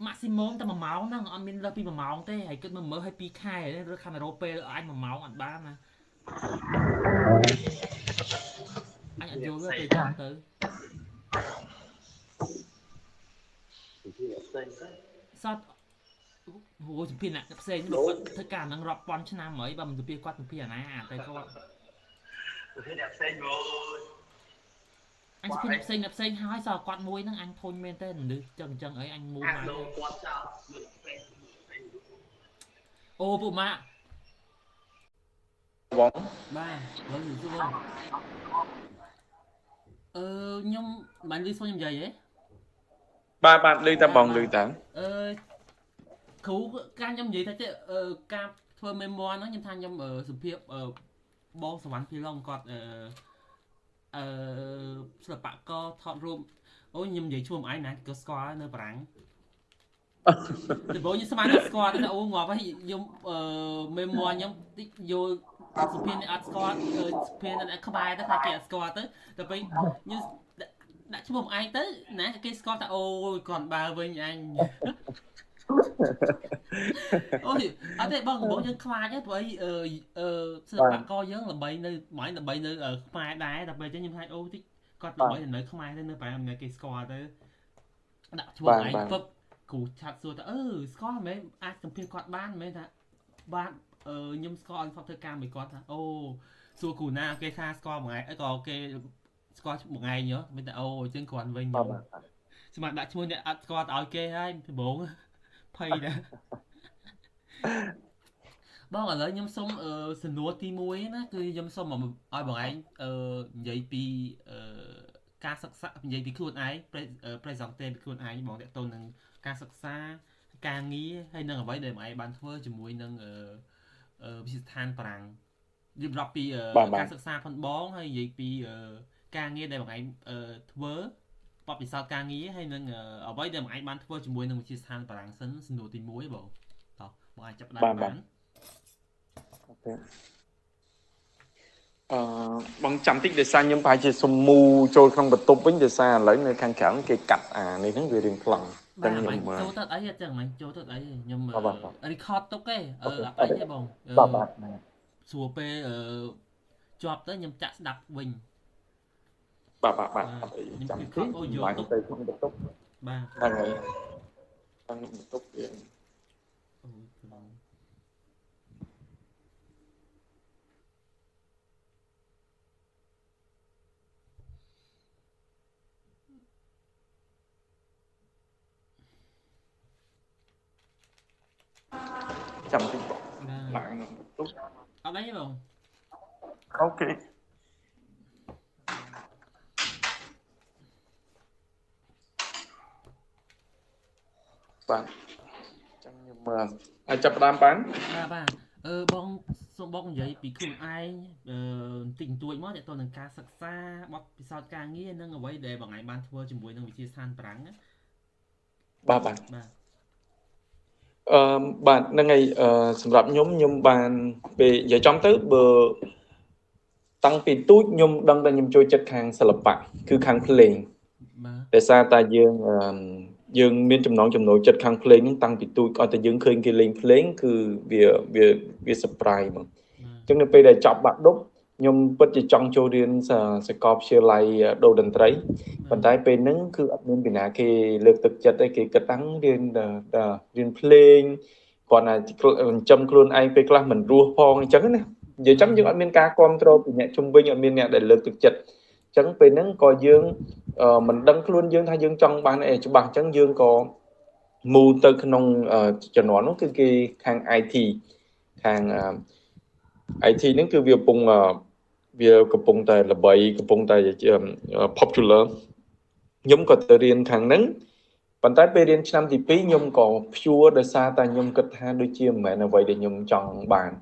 maximum តែ1ម៉ោងហ្នឹងអត់មានលើសពី1ម៉ោងទេហើយគិតមើលមើលឲ្យ2ខែឬខាងរ៉ូពេលអញ1ម៉ោងអត់បានណាអញអត់យល់ទេពេលចឹងទៅសតអូសម្ភារអ្នកផ្សេងបើគាត់ធ្វើការហ្នឹងរាប់ពាន់ឆ្នាំហើយបើមិនសម្ភារគាត់សម្ភារអាណាអាតែគាត់ សម្ភារអ្នកផ្សេងមក អញសម្ភារអ្នកផ្សេងអ្នកផ្សេងហើយសល់គាត់មួយហ្នឹងអញធុញមែនទេមនុស្សចឹងចឹងអីអញមូលមក គាត់ចោល អូពួកម៉ាក់ បង បាទលើសួរបងអឺខ្ញុំបានលឺសូខ្ញុំនិយាយហ៎ បាទបាទលឺតាបងលឺតា អឺគ្រូការខ្ញុំនិយាយថាទេការធ្វើមេម៉ហ្នឹងខ្ញុំថាខ្ញុំសម្ភារបងសវណ្ណភីឡុងគាត់អឺអឺសិល្បករថតរូបអូខ្ញុំនិយាយឈ្មោះឯងណាក៏ស្គាល់នៅបារាំងដំបូងខ្ញុំស្មានតែស្គាល់តែអូងាប់ហើយខ្ញុំអឺមេម៉ខ្ញុំតិចយល់សុភានេះអត់ស្គាល់សុភានេះក្បែរទៅថាគេអត់ស្គាល់ទៅតែពេលខ្ញុំដាក់ឈ្មោះឯងទៅណាគេស្គាល់ថាអូគាត់បើវិញអញអូយអត់ទេបងបងយើងខ្លាចទេព្រោះអីអឺសិល្បករយើងល្បីនៅមិនល្បីនៅខ្មែរដែរតែពេលអញ្ចឹងខ្ញុំខ្លាចអូតិចគាត់ល្បីនៅខ្មែរទៅនៅប្រហែលគេស្គាល់ទៅដាក់ឈ្មោះឯងពឹបគ្រូឆាត់សួរថាអឺស្គាល់មែនអាចសម្ភាសគាត់បានមែនថាបាទអឺខ្ញុំស្គាល់គាត់ធ្វើការមួយគាត់ថាអូសួរគ្រូណាគេថាស្គាល់មួយថ្ងៃអីក៏គេស្គាល់មួយថ្ងៃញ៉មានតែអូអញ្ចឹងគ្រាន់វិញខ្ញុំស្មានដាក់ឈ្មោះអ្នកអត់ស្គាល់ឲ្យគេហើយដំបងភ័យដែរបងឥឡូវខ្ញុំសុំសំណួរទី1ណាគឺខ្ញុំសុំឲ្យបងឯងអឺនិយាយពីអឺការសិក្សានិយាយពីខ្លួនឯង presenter ពីខ្លួនឯងបងតទៅនឹងការសិក្សាការងារហើយនឹងអ្វីដែលបងឯងបានធ្វើជាមួយនឹងអឺវិទ្យាស្ថានបារាំងរៀបរាប់ពីការសិក្សាផងបងហើយនិយាយពីការងារដែលបងឯងធ្វើបទពិសោធន៍ការងារហើយនឹងអ្វីដែលបងឯងបានធ្វើជាមួយនឹងវិទ្យាស្ថានបារាំងសិនសំណួរទី1បងតោះបងអាចចាប់ផ្ដើមបាន អូខេអឺបងចាំតិចដោយសារខ្ញុំប្រហែលជាសុំមូចូលក្នុងបន្ទប់វិញដោយសារឥឡូវនៅខាងក្រៅគេកាត់អានេះហ្នឹងវារៀងប្លង់ តែខ្ញុំចូលទៅអីចឹងមិញចូលទៅអីខ្ញុំ record ទុកទេអឺអត់អីទេបង បាទបាទ ស្រួលពេលជាប់ទៅខ្ញុំចាក់ស្ដាប់វិញ បាទបាទបាទអត់អីចាំតិចឡើងទៅក្នុងបន្ទប់ បាទ ហ្នឹងហើយក្នុងបន្ទប់វា អូយបង ចាំតិចបង បាទ ឡើងទុក អត់អីទេបង OK បាទចឹងខ្ញុំអាចចាប់ផ្ដើមបាន បាទបាទអឺបងសូមបងនិយាយពីខ្លួនឯងអឺបន្តិចបន្តួចមកតទៅនឹងការសិក្សាបទពិសោធន៍ការងារនិងអ្វីដែលបងឯងបានធ្វើជាមួយនឹងវិទ្យាស្ថានបារាំងណា បាទបាទ បាទ អឺបាទហ្នឹងហើយអឺសម្រាប់ខ្ញុំខ្ញុំបានពេលនិយាយចំទៅបើតាំងពីទូចខ្ញុំដឹងតែខ្ញុំចូលចិត្តខាងសិល្បៈគឺខាងភ្លេង បាទ ដោយសារតែយើងអឺយើងមានចំណងចំណូលចិត្តខាងភ្លេងហ្នឹងតាំងពីទូចឲ្យតែយើងឃើញគេលេងភ្លេងគឺវាវាវា surprise ហ្មង បាទ អញ្ចឹងនៅពេលដែលចប់បាក់ឌុបខ្ញុំពិតជាចង់ចូលរៀនសាកលវិទ្យាល័យដូរតន្ត្រីប៉ុន្តែពេលហ្នឹងគឺអត់មានពីណាគេលើកទឹកចិត្តទេគេគិតតាំងរៀនរៀនភ្លេងគ្រាន់តែចិញ្ចឹមខ្លួនឯងពេលខ្លះមិនរស់ផងអញ្ចឹងណានិយាយចឹងយើងអត់មានការគ្រប់គ្រងពីអ្នកជំនាញអត់មានអ្នកដែលលើកទឹកចិត្តអញ្ចឹងពេលហ្នឹងក៏យើងមិនដឹងខ្លួនយើងថាយើងចង់បានអីច្បាស់អញ្ចឹងយើងក៏មូលទៅក្នុងជំនាន់នោះគឺគេខាង IT ខាង IT ហ្នឹងគឺវាកំពុងតែល្បីកំពុងតែ popular ខ្ញុំក៏ទៅរៀនខាងហ្នឹងប៉ុន្តែពេលរៀនឆ្នាំទី2ខ្ញុំក៏ព្យួរដោយសារតែខ្ញុំគិតថាដូចជាមិនមែនអ្វីដែលខ្ញុំចង់បាន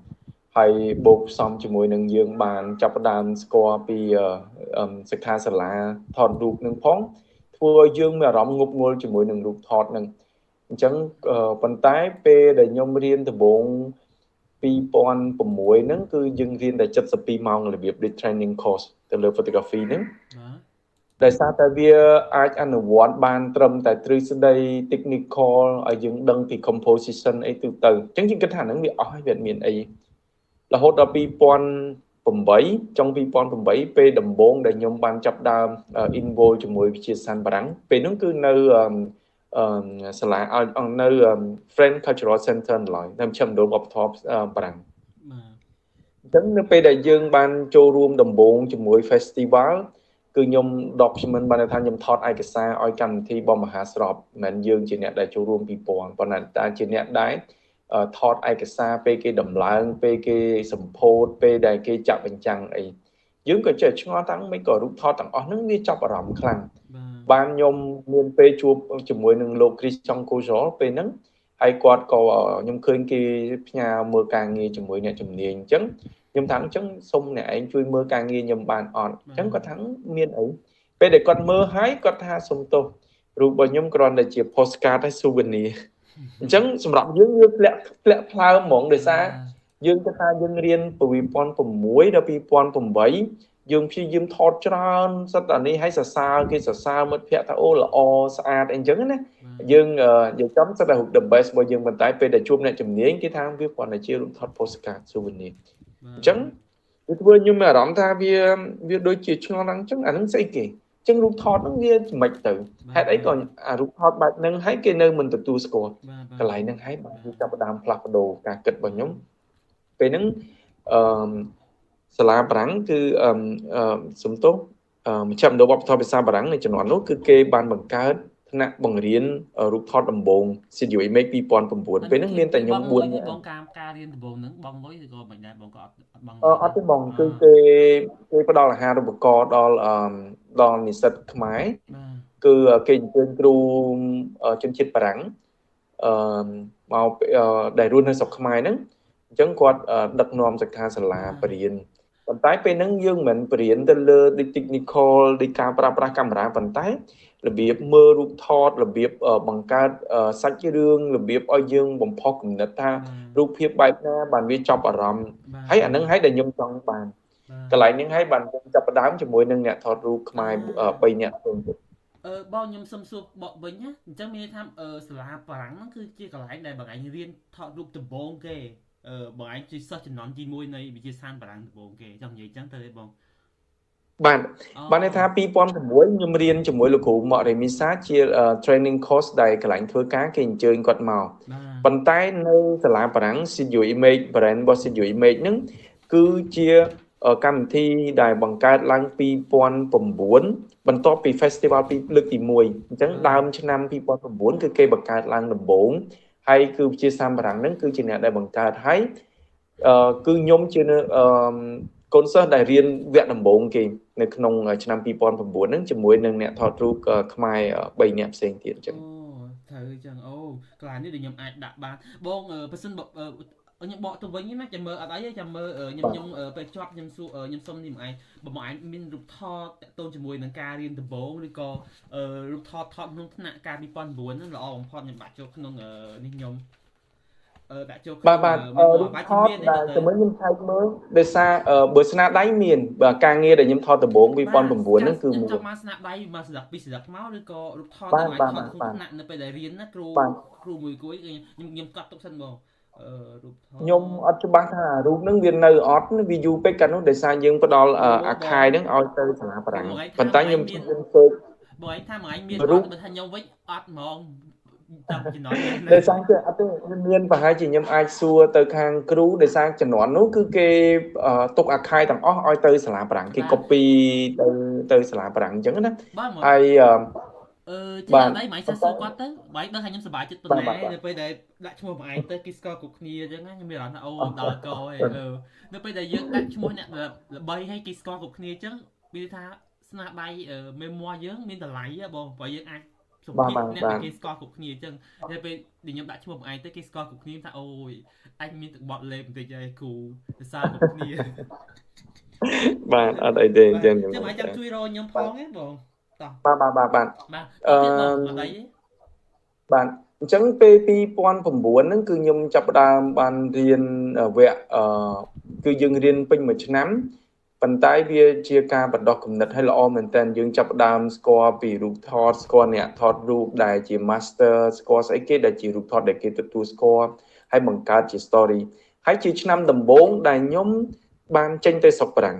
ហើយបូកផ្សំជាមួយនឹងយើងបានចាប់ផ្ដើមស្គាល់ពីសិក្ខាសាលាថតរូបនឹងផងធ្វើឲ្យយើងមានអារម្មណ៍ងប់ងល់ជាមួយនឹងរូបថតនឹងអញ្ចឹងប៉ុន្តែពេលដែលខ្ញុំរៀនដំបូង2006ហ្នឹងគឺយើងរៀនតែ72ម៉ោងរបៀបដូច training course ទៅលើ photography ហ្នឹង បាទ ដោយសារតែវាអាចអនុវត្តបានត្រឹមតែទ្រឹស្ដី technical ឲ្យយើងដឹងពី composition អីទូទៅអញ្ចឹងយើងគិតថាហ្នឹងវាអស់ហើយវាអត់មានអីរហូតដល់2008ចុង2008ពេលដំបូងដែលខ្ញុំបានចាប់ដើម involve ជាមួយវិទ្យាស្ថានបារាំងពេលហ្នឹងគឺនៅអឺសាលានៅ French Cultural Center ឡើយនៅមជ្ឈមណ្ឌលវប្បធម៌បារាំង បាទ អញ្ចឹងនៅពេលដែលយើងបានចូលរួមដំបូងជាមួយ festival គឺខ្ញុំ document បានន័យថាខ្ញុំថតឯកសារឲ្យកម្មវិធីបមហាស្របមិនមែនយើងជាអ្នកដែលចូលរួមពិព័រណ៍ប៉ុន្តែតែជាអ្នកដែលថតឯកសារពេលគេដំឡើងពេលគេសម្ពោធពេលដែលគេចាក់បញ្ចាំងអីយើងក៏ចេះឆ្ងល់តាំងមិនក៏រូបថតទាំងអស់ហ្នឹងវាចាប់អារម្មណ៍ខ្លាំង បាទ បានខ្ញុំមានពេលជួបជាមួយនឹងលោក Christian Kojol ពេលហ្នឹងហើយគាត់ក៏ខ្ញុំឃើញគេផ្ញើមើលការងារជាមួយអ្នកជំនាញអញ្ចឹងខ្ញុំថាអញ្ចឹងសុំអ្នកឯងជួយមើលការងារខ្ញុំបានអត់អញ្ចឹងគាត់ថាមានអីពេលដែលគាត់មើលហើយគាត់ថាសុំទោសរូបរបស់ខ្ញុំគ្រាន់តែជា postcard ហើយ souvenir អញ្ចឹងសម្រាប់យើងវាធ្លាក់ធ្លាក់ផ្លើមហ្មងដោយសារយើងគិតថាយើងរៀនពី2006ដល់2008យើងព្យាយាមថតច្រើនសិតតែនេះឲ្យសរសើរគេសរសើរមិត្តភ័ក្តិថាអូល្អស្អាតអីចឹងណាយើងនិយាយចំសិតតែរូប the best របស់យើងប៉ុន្តែពេលដែលជួបអ្នកជំនាញគេថាវាគ្រាន់តែជារូបថត postcard souvenir អញ្ចឹងវាធ្វើខ្ញុំមានអារម្មណ៍ថាវាវាដូចជាឆ្ងល់ឡើងអញ្ចឹងអាហ្នឹងស្អីគេអញ្ចឹងរូបថតហ្នឹងវាមិនទៅហេតុអីក៏អារូបថតបែបហ្នឹងហើយគេនៅមិនទទួលស្គាល់ បាទ កន្លែងហ្នឹងហើយបានវាចាប់ផ្ដើមផ្លាស់ប្ដូរការគិតរបស់ខ្ញុំពេលហ្នឹងអឺសាលាបារាំងគឺអឺសំទោសមជ្ឈមណ្ឌលវប្បធម៌ភាសាបារាំងនៅជំនាន់នោះគឺគេបានបង្កើតថ្នាក់បង្រៀនរូបថតដំបូង Studio Image 2009ពេលហ្នឹងមានតែខ្ញុំ4នាក់ បងការការរៀនដំបូងហ្នឹងបងលុយឬក៏មិនដែរបងក៏អត់អត់បង អឺអត់ទេបងគឺគេគេផ្ដល់អាហារូបករណ៍ដល់អឺដល់និស្សិតខ្មែរ បាទ គឺគេអញ្ជើញគ្រូជនជាតិបារាំងអឺមកដែលរស់នៅស្រុកខ្មែរហ្នឹងអញ្ចឹងគាត់ដឹកនាំសិក្ខាសាលាបរៀនប៉ុន្តែពេលហ្នឹងយើងមិនមែនបរៀនទៅលើដូច technical ដូចការប្រើប្រាស់កាមេរ៉ាប៉ុន្តែរបៀបមើលរូបថតរបៀបបង្កើតសាច់រឿងរបៀបឲ្យយើងបំផុសគំនិតថារូបភាពបែបណាបានវាចាប់អារម្មណ៍ហើយអាហ្នឹងហើយដែលខ្ញុំចង់បានកន្លែងហ្នឹងហើយបានខ្ញុំចាប់ផ្ដើមជាមួយនឹងអ្នកថតរូបខ្មែរ3នាក់ផ្សេងទៀត អឺបងខ្ញុំសុំសួរបកវិញណាអញ្ចឹងមានន័យថាអឺសាលាបារាំងហ្នឹងគឺជាកន្លែងដែលបងឯងរៀនថតរូបដំបូងគេអឺបងឯងជាសិស្សជំនាន់ទី1នៃវិទ្យាស្ថានបារាំងដំបូងគេចង់និយាយអញ្ចឹងទៅទេបង បាទបានន័យថា2006ខ្ញុំរៀនជាមួយលោកគ្រូម៉ាក់រេមីសាជា training course ដែលកន្លែងធ្វើការគេអញ្ជើញគាត់មកប៉ុន្តែនៅសាលាបារាំង Studio Image brand របស់ Studio Image ហ្នឹងគឺជាកម្មវិធីដែលបង្កើតឡើង2009បន្ទាប់ពី festival ពីលើកទី1អញ្ចឹងដើមឆ្នាំ2009គឺគេបង្កើតឡើងដំបូងហើយគឺវិទ្យាសាស្ត្របារាំងហ្នឹងគឺជាអ្នកដែលបង្កើតហើយ គឺខ្ញុំជាកូនសិស្សដែលរៀនវគ្គដំបូងគេនៅក្នុងឆ្នាំ2009ហ្នឹងជាមួយនឹងអ្នកថតរូបខ្មែរ3នាក់ផ្សេងទៀតអញ្ចឹង អូត្រូវអញ្ចឹងអូកន្លែងនេះដែលខ្ញុំអាចដាក់បានបងបើសិនខ្ញុំបកទៅវិញណាចាំមើលអត់អីទេចាំមើលខ្ញុំខ្ញុំពេលជាប់ខ្ញុំសួរខ្ញុំសុំនេះមួយឯងបើមួយឯងមានរូបថតតាក់ទងជាមួយនឹងការរៀនដំបូងឬក៏រូបថតថតក្នុងថ្នាក់កាល2009ហ្នឹងល្អបំផុតខ្ញុំដាក់ចូលក្នុងនេះខ្ញុំដាក់ចូល បាទបាទរូបថតដែលតែមើលខ្ញុំឆែកមើលដោយសារបើស្នាដៃមានបើការងារដែលខ្ញុំថតដំបូង2009ហ្នឹងគឺ មួយចង់មកស្នាដៃមកស្ដាប់ពីស្ដាប់មកឬក៏រូបថតដែលថតក្នុងថ្នាក់នៅពេលដែលរៀនណាគ្រូគ្រូមួយគួយខ្ញុំខ្ញុំកត់ទុកសិនបង រូបថតខ្ញុំអត់ច្បាស់ថារូបហ្នឹងវានៅអត់វាយូរពេកកាលនោះដោយសារយើងផ្ដល់អាខាយហ្នឹងឲ្យទៅសាលាបារាំងប៉ុន្តែខ្ញុំខ្ញុំធ្វើ បងឯងថាមួយឯងមានអត់បើថាខ្ញុំវិញអត់ហ្មងតាមជំនាន់ ដោយសារគេអត់ទេមានប្រហែលជាខ្ញុំអាចសួរទៅខាងគ្រូដោយសារជំនាន់នោះគឺគេទុកអាខាយទាំងអស់ឲ្យទៅសាលាបារាំងគេ copy ទៅទៅសាលាបារាំងអញ្ចឹងណាហើយ អឺជាអត់អីមិនសួរគាត់ទៅបើដឹងថាខ្ញុំសប្បាយចិត្តប៉ុណ្ណានៅពេលដែលដាក់ឈ្មោះបងឯងទៅគេស្គាល់គ្រប់គ្នាអញ្ចឹងណាខ្ញុំមានអារម្មណ៍ថាអូដល់កហើយអឺនៅពេលដែលយើងដាក់ឈ្មោះអ្នកល្បីហើយគេស្គាល់គ្រប់គ្នាអញ្ចឹងវាថាស្នាដៃមេមួយើងមានតម្លៃហ៎បងព្រោះយើងអាចសម្ភាសអ្នកដែលគេស្គាល់គ្រប់គ្នាអញ្ចឹងតែពេលដែលខ្ញុំដាក់ឈ្មោះបងឯងទៅគេស្គាល់គ្រប់គ្នាថាអូយអញមានទឹកបត់លេបបន្តិចហើយគ្រូសរសើរគ្រប់គ្នា បាទអត់អីទេអញ្ចឹង ចាំឯងចាំជួយរកខ្ញុំផងណាបងតោះ បាទបាទបាទបាទ បាទទៀតបងអត់អីទេ បាទអញ្ចឹងពេល2009ហ្នឹងគឺខ្ញុំចាប់ផ្ដើមបានរៀនវគ្គអឺគឺយើងរៀនពេញមួយឆ្នាំប៉ុន្តែវាជាការបណ្ដោះគំនិតឲ្យល្អមែនតើយើងចាប់ផ្ដើមស្គាល់ពីរូបថតស្គាល់អ្នកថតរូបដែលជា master ស្គាល់ស្អីគេដែលជារូបថតដែលគេទទួលស្គាល់ហើយបង្កើតជា story ហើយជាឆ្នាំដំបូងដែលខ្ញុំបានចេញទៅស្រុកបារាំង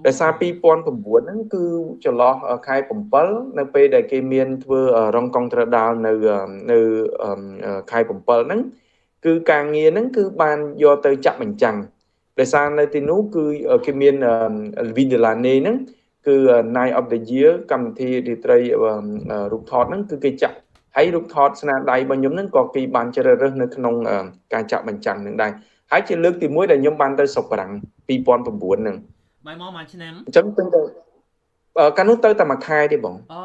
ដោយសារ2009ហ្នឹងគឺចន្លោះខែ7នៅពេលដែលគេមានធ្វើ Rencontres d'Arles នៅនៅខែ7ហ្នឹងគឺការងារហ្នឹងគឺបានយកទៅចាក់បញ្ចាំងដោយសារនៅទីនោះគឺគេមាន Vie de l'année ហ្នឹងគឺ Night of the Year កម្មវិធីរាត្រីរូបថតហ្នឹងគឺគេចាក់ហើយរូបថតស្នាដៃរបស់ខ្ញុំហ្នឹងក៏គេបានជ្រើសរើសនៅក្នុងការចាក់បញ្ចាំងហ្នឹងដែរហើយជាលើកទី1ដែលខ្ញុំបានទៅស្រុកបារាំង2009ហ្នឹង បាយមកមួយឆ្នាំ អញ្ចឹងទៅទៅកាលនោះទៅតែមួយខែទេបង អូ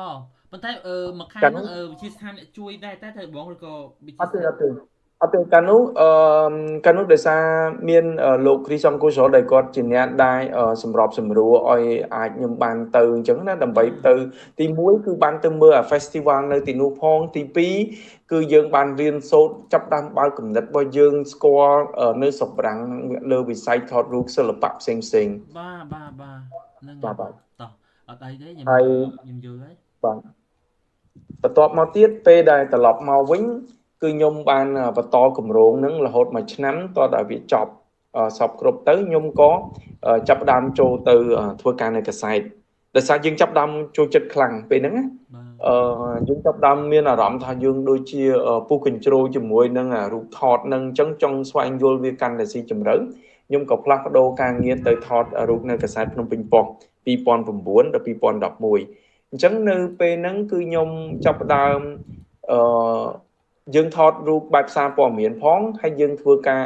ប៉ុន្តែអឺមួយខែហ្នឹងវិទ្យាស្ថានអ្នកជួយដែរតែត្រូវបងឬក៏វិទ្យា អត់ទេអត់ទេអត់ទេកាលនោះអឺកាលនោះដោយសារមានលោកគ្រីសង្គុសលដែលគាត់ជាអ្នកដែលសម្របសម្រួលឲ្យអាចខ្ញុំបានទៅអញ្ចឹងណាដើម្បីទៅទី1គឺបានទៅមើលអា festival នៅទីនោះផងទី2គឺយើងបានរៀនសូត្រចាប់ដើមបើកគំនិតរបស់យើងស្គាល់នៅស្រុកបារាំងលើវិស័យថតរូបសិល្បៈផ្សេងផ្សេង បាទបាទបាទហ្នឹង បាទបាទ តោះអត់អីទេខ្ញុំ ហើយ ខ្ញុំយល់ហើយ បាទបន្ទាប់មកទៀតពេលដែលត្រឡប់មកវិញគឺខ្ញុំបានបន្តគម្រោងហ្នឹងរហូតមួយឆ្នាំតដល់វាចប់សពគ្រប់ទៅខ្ញុំក៏ចាប់ផ្ដើមចូលទៅធ្វើការនៅកាសែតដោយសារយើងចាប់ផ្ដើមចូលចិត្តខ្លាំងពេលហ្នឹងណា បាទ អឺយើងចាប់ផ្ដើមមានអារម្មណ៍ថាយើងដូចជាពុះកញ្ជ្រោលជាមួយនឹងរូបថតនឹងអញ្ចឹងចង់ស្វែងយល់វាកាន់តែស៊ីជម្រៅខ្ញុំក៏ផ្លាស់ប្ដូរការងារទៅថតរូបនៅកាសែតភ្នំពេញប៉ុស្តិ៍2009ដល់2011អញ្ចឹងនៅពេលហ្នឹងគឺខ្ញុំចាប់ផ្ដើមអឺយើងថតរូបបែបសារព័ត៌មានផងហើយយើងធ្វើការ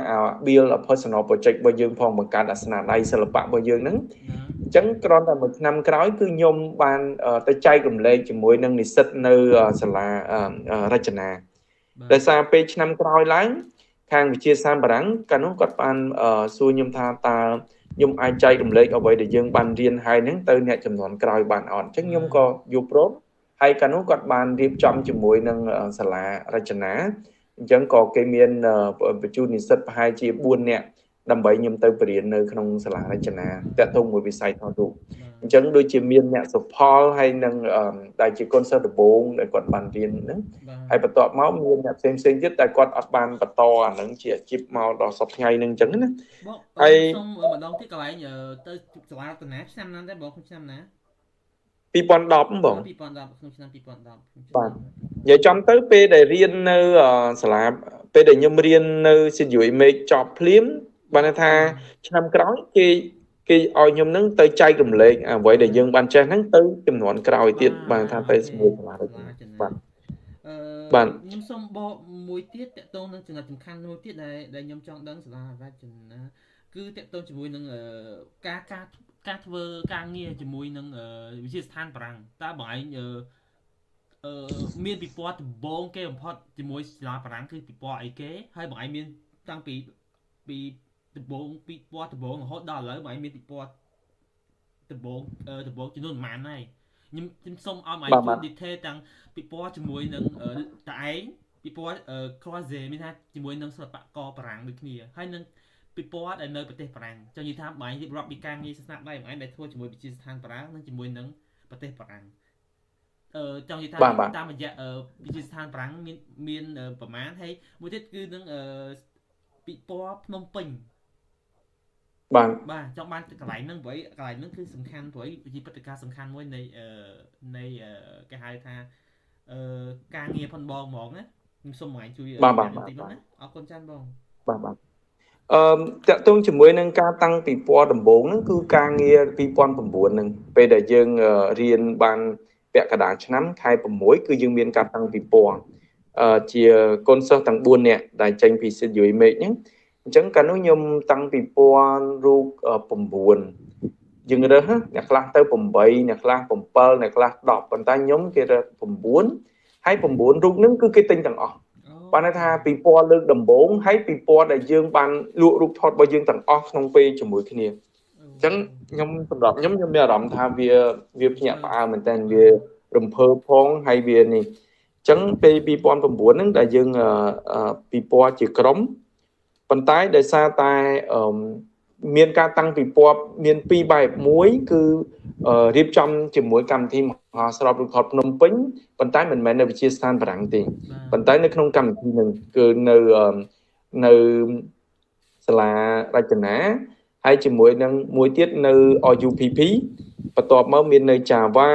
build a personal project របស់យើងផងបង្កើតអាស្នាដៃសិល្បៈរបស់យើងហ្នឹងអញ្ចឹងគ្រាន់តែមួយឆ្នាំក្រោយគឺខ្ញុំបានទៅចែករំលែកជាមួយនឹងនិស្សិតនៅសាលារចនាដោយសារពេលឆ្នាំក្រោយឡើងខាងវិទ្យាសាស្ត្របារាំងកាលនោះគាត់បានសួរខ្ញុំថាតើខ្ញុំអាចចែករំលែកអ្វីដែលយើងបានរៀនហើយហ្នឹងទៅអ្នកចំនួនក្រោយបានអត់អញ្ចឹងខ្ញុំក៏យល់ព្រមហើយកាលនោះគាត់បានរៀបចំជាមួយនឹងសាលារចនាអញ្ចឹងក៏គេមានបញ្ជូននិស្សិតប្រហែលជា4នាក់ដើម្បីខ្ញុំទៅបរៀននៅក្នុងសាលារចនាតាក់ទងមួយវិស័យថតរូបអញ្ចឹងដូចជាមានអ្នកសុផលហើយនឹងដែលជាកូនសិស្សដំបូងដែលគាត់បានរៀនហ្នឹងហើយបន្ទាប់មកមានអ្នកផ្សេងផ្សេងទៀតតែគាត់អត់បានបន្តអាហ្នឹងជាអាជីពមកដល់សប្តាហ៍ថ្ងៃហ្នឹងអញ្ចឹងណា បង ហើយ សូមម្ដងទៀតកន្លែងទៅសាលារតនាឆ្នាំណាដែរបងក្នុងឆ្នាំណា 2010បង 2010ក្នុងឆ្នាំ2010 បាទនិយាយចំទៅពេលដែលរៀននៅសាលាពេលដែលខ្ញុំរៀននៅ Studio Image ចប់ភ្លាមបានន័យថាឆ្នាំក្រោយគេគេឲ្យខ្ញុំនឹងទៅចែករំលែកអ្វីដែលយើងបានចេះហ្នឹងទៅចំនួនក្រោយទៀតបានថាទៅស្មួយសាលារចនាបាទ អឺ បាទ ខ្ញុំសូមបកមួយទៀតតកតងនឹងចំណុចសំខាន់មួយទៀតដែលដែលខ្ញុំចង់ដឹងសាលារចនា គឺតកតងជាមួយនឹងការការការធ្វើការងារជាមួយនឹងវិទ្យាស្ថានបារាំងតើបងឯងអឺមានពិព័រណ៍ដំបូងគេបំផុតជាមួយសាលាបារាំងគឺពិព័រណ៍អីគេហើយបងឯងមានតាំងពីពីដំបូងពិព័រណ៍ដំបូងរហូតដល់ឥឡូវបងឯងមានពិព័រណ៍ដំបូងដំបូងចំនួនប៉ុន្មានហើយខ្ញុំសូមឲ្យបងឯងជួយ detail ទាំងពិព័រណ៍ជាមួយនឹងតាឯងពិព័រណ៍ croisé មានថាជាមួយនឹងសិល្បករបារាំងដូចគ្នាហើយនឹងពិព័រណ៍ដែលនៅប្រទេសបារាំងចង់និយាយថាបងឯងរៀបរាប់ពីការងារស្នាដៃបងឯងដែលធ្វើជាមួយវិទ្យាស្ថានបារាំងនិងជាមួយនឹងប្រទេសបារាំងចង់និយាយថាតាមរយៈវិទ្យាស្ថានបារាំងមានមានប្រមាណហើយមួយទៀតគឺនឹងពិព័រណ៍ភ្នំពេញបាទបាទចង់បានកន្លែងហ្នឹងព្រោះកន្លែងហ្នឹងគឺសំខាន់ព្រោះជាព្រឹត្តិការណ៍សំខាន់មួយនៃនៃគេហៅថាការងារផងបងហ្មងណាខ្ញុំសូមបងឯងជួយបន្តិចណាអរគុណចានបងបាទបាទតកតងជាមួយនឹងការតាំងពិព័រណ៍ដំបូងហ្នឹងគឺការងារ2009ហ្នឹងពេលដែលយើងរៀនបានពាក់កណ្ដាលឆ្នាំខែ6គឺយើងមានការតាំងពិព័រណ៍ជាកូនសិស្សទាំង4នាក់ដែលចេញពី Studio Image ហ្នឹងអញ្ចឹងកាលនោះខ្ញុំតាំងពិព័រណ៍រូប9យើងរើសអ្នកខ្លះទៅ8អ្នកខ្លះ7អ្នកខ្លះ10ប៉ុន្តែខ្ញុំគេរើស9ហើយ9រូបហ្នឹងគឺគេទិញទាំងអស់បានន័យថាពិព័រណ៍លើកដំបូងហើយពិព័រណ៍ដែលយើងបានលក់រូបថតរបស់យើងទាំងអស់ក្នុងពេលជាមួយគ្នាអញ្ចឹងខ្ញុំសម្រាប់ខ្ញុំខ្ញុំមានអារម្មណ៍ថាវាភ្ញាក់ផ្អើលមែនតើវារំភើបផងហើយវានេះអញ្ចឹងពេល2009ហ្នឹងដែលយើងពិព័រណ៍ជាក្រុមប៉ុន្តែដោយសារតែមានការតាំងពិព័រណ៍មានពីរបែបមួយគឺរៀបចំជាមួយកម្មវិធីមហោស្រពរូបថតភ្នំពេញប៉ុន្តែមិនមែននៅវិទ្យាស្ថានបារាំងទេប៉ុន្តែនៅក្នុងកម្មវិធីនឹងគឺនៅសាលារចនាហើយជាមួយនឹងមួយទៀតនៅ RUPP បន្ទាប់មកមាននៅ Java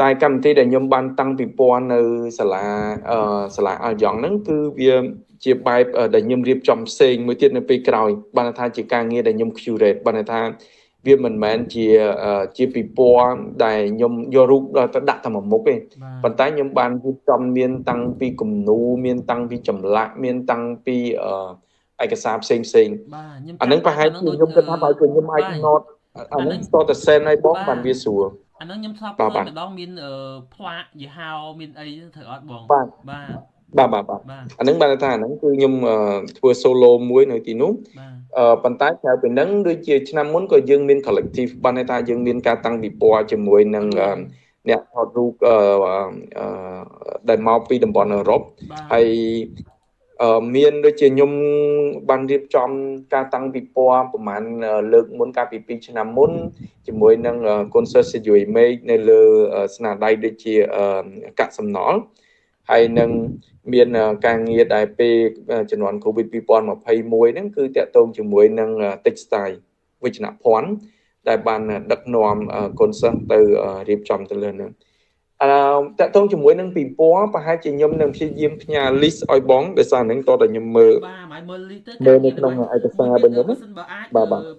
តែកម្មវិធីដែលខ្ញុំបានតាំងពិព័រណ៍នៅសាលាអាយ៉ងហ្នឹងគឺវាជាបែបដែលខ្ញុំរៀបចំផ្សេងមួយទៀតនៅពេលក្រោយបានថាជាការងារដែលខ្ញុំ curate បានថាវាមិនមែនជាពិព័រណ៍ដែលខ្ញុំយករូបទៅដាក់តែមួយមុខទេប៉ុន្តែខ្ញុំបានរៀបចំមានតាំងពីគំនូរមានតាំងពីចម្លាក់មានតាំងពីឯកសារផ្សេងផ្សេងបាទខ្ញុំអានឹងប្រហែលខ្ញុំគិតថាបើខ្ញុំអាច note អានឹងស្ទើរតែ send ឲ្យបងបានវាស្រួលអានឹងខ្ញុំធ្លាប់ឃើញម្ដងមានផ្លាកយីហោមានអីត្រូវអត់បងបាទបាទបាទបាទអានឹងបានថាអានឹងគឺខ្ញុំធ្វើ solo មួយនៅទីនោះប៉ុន្តែក្រៅពីហ្នឹងដូចជាឆ្នាំមុនក៏យើងមាន collective បានន័យថាយើងមានការតាំងពិព័រណ៍ជាមួយនឹងអ្នកថតរូបដែលមកពីតំបន់អឺរ៉ុបហើយមានដូចជាខ្ញុំបានរៀបចំការតាំងពិព័រណ៍ប្រហែលលើកមុនកាលពី2ឆ្នាំមុនជាមួយនឹង Concert Studio Image នៅលើស្នាដៃដូចជាកាក់សំណល់ហើយនឹងមានការងារដែលពេលជំនាន់ COVID 2021ហ្នឹងគឺតាក់ទងជាមួយនឹង textile វិជ្ជនភ័ណ្ឌដែលបានដឹកនាំកូនសិស្សទៅរៀបចំទៅលើហ្នឹងតាក់ទងជាមួយនឹងពិព័រណ៍ប្រហែលជាខ្ញុំនឹងព្យាយាមផ្ញើ list ឲ្យបងដោយសារហ្នឹងតើតែខ្ញុំមើលបាទឲ្យមើល list ទៅមើលនៅក្នុងឯកសាររបស់ខ្ញុំបើអាច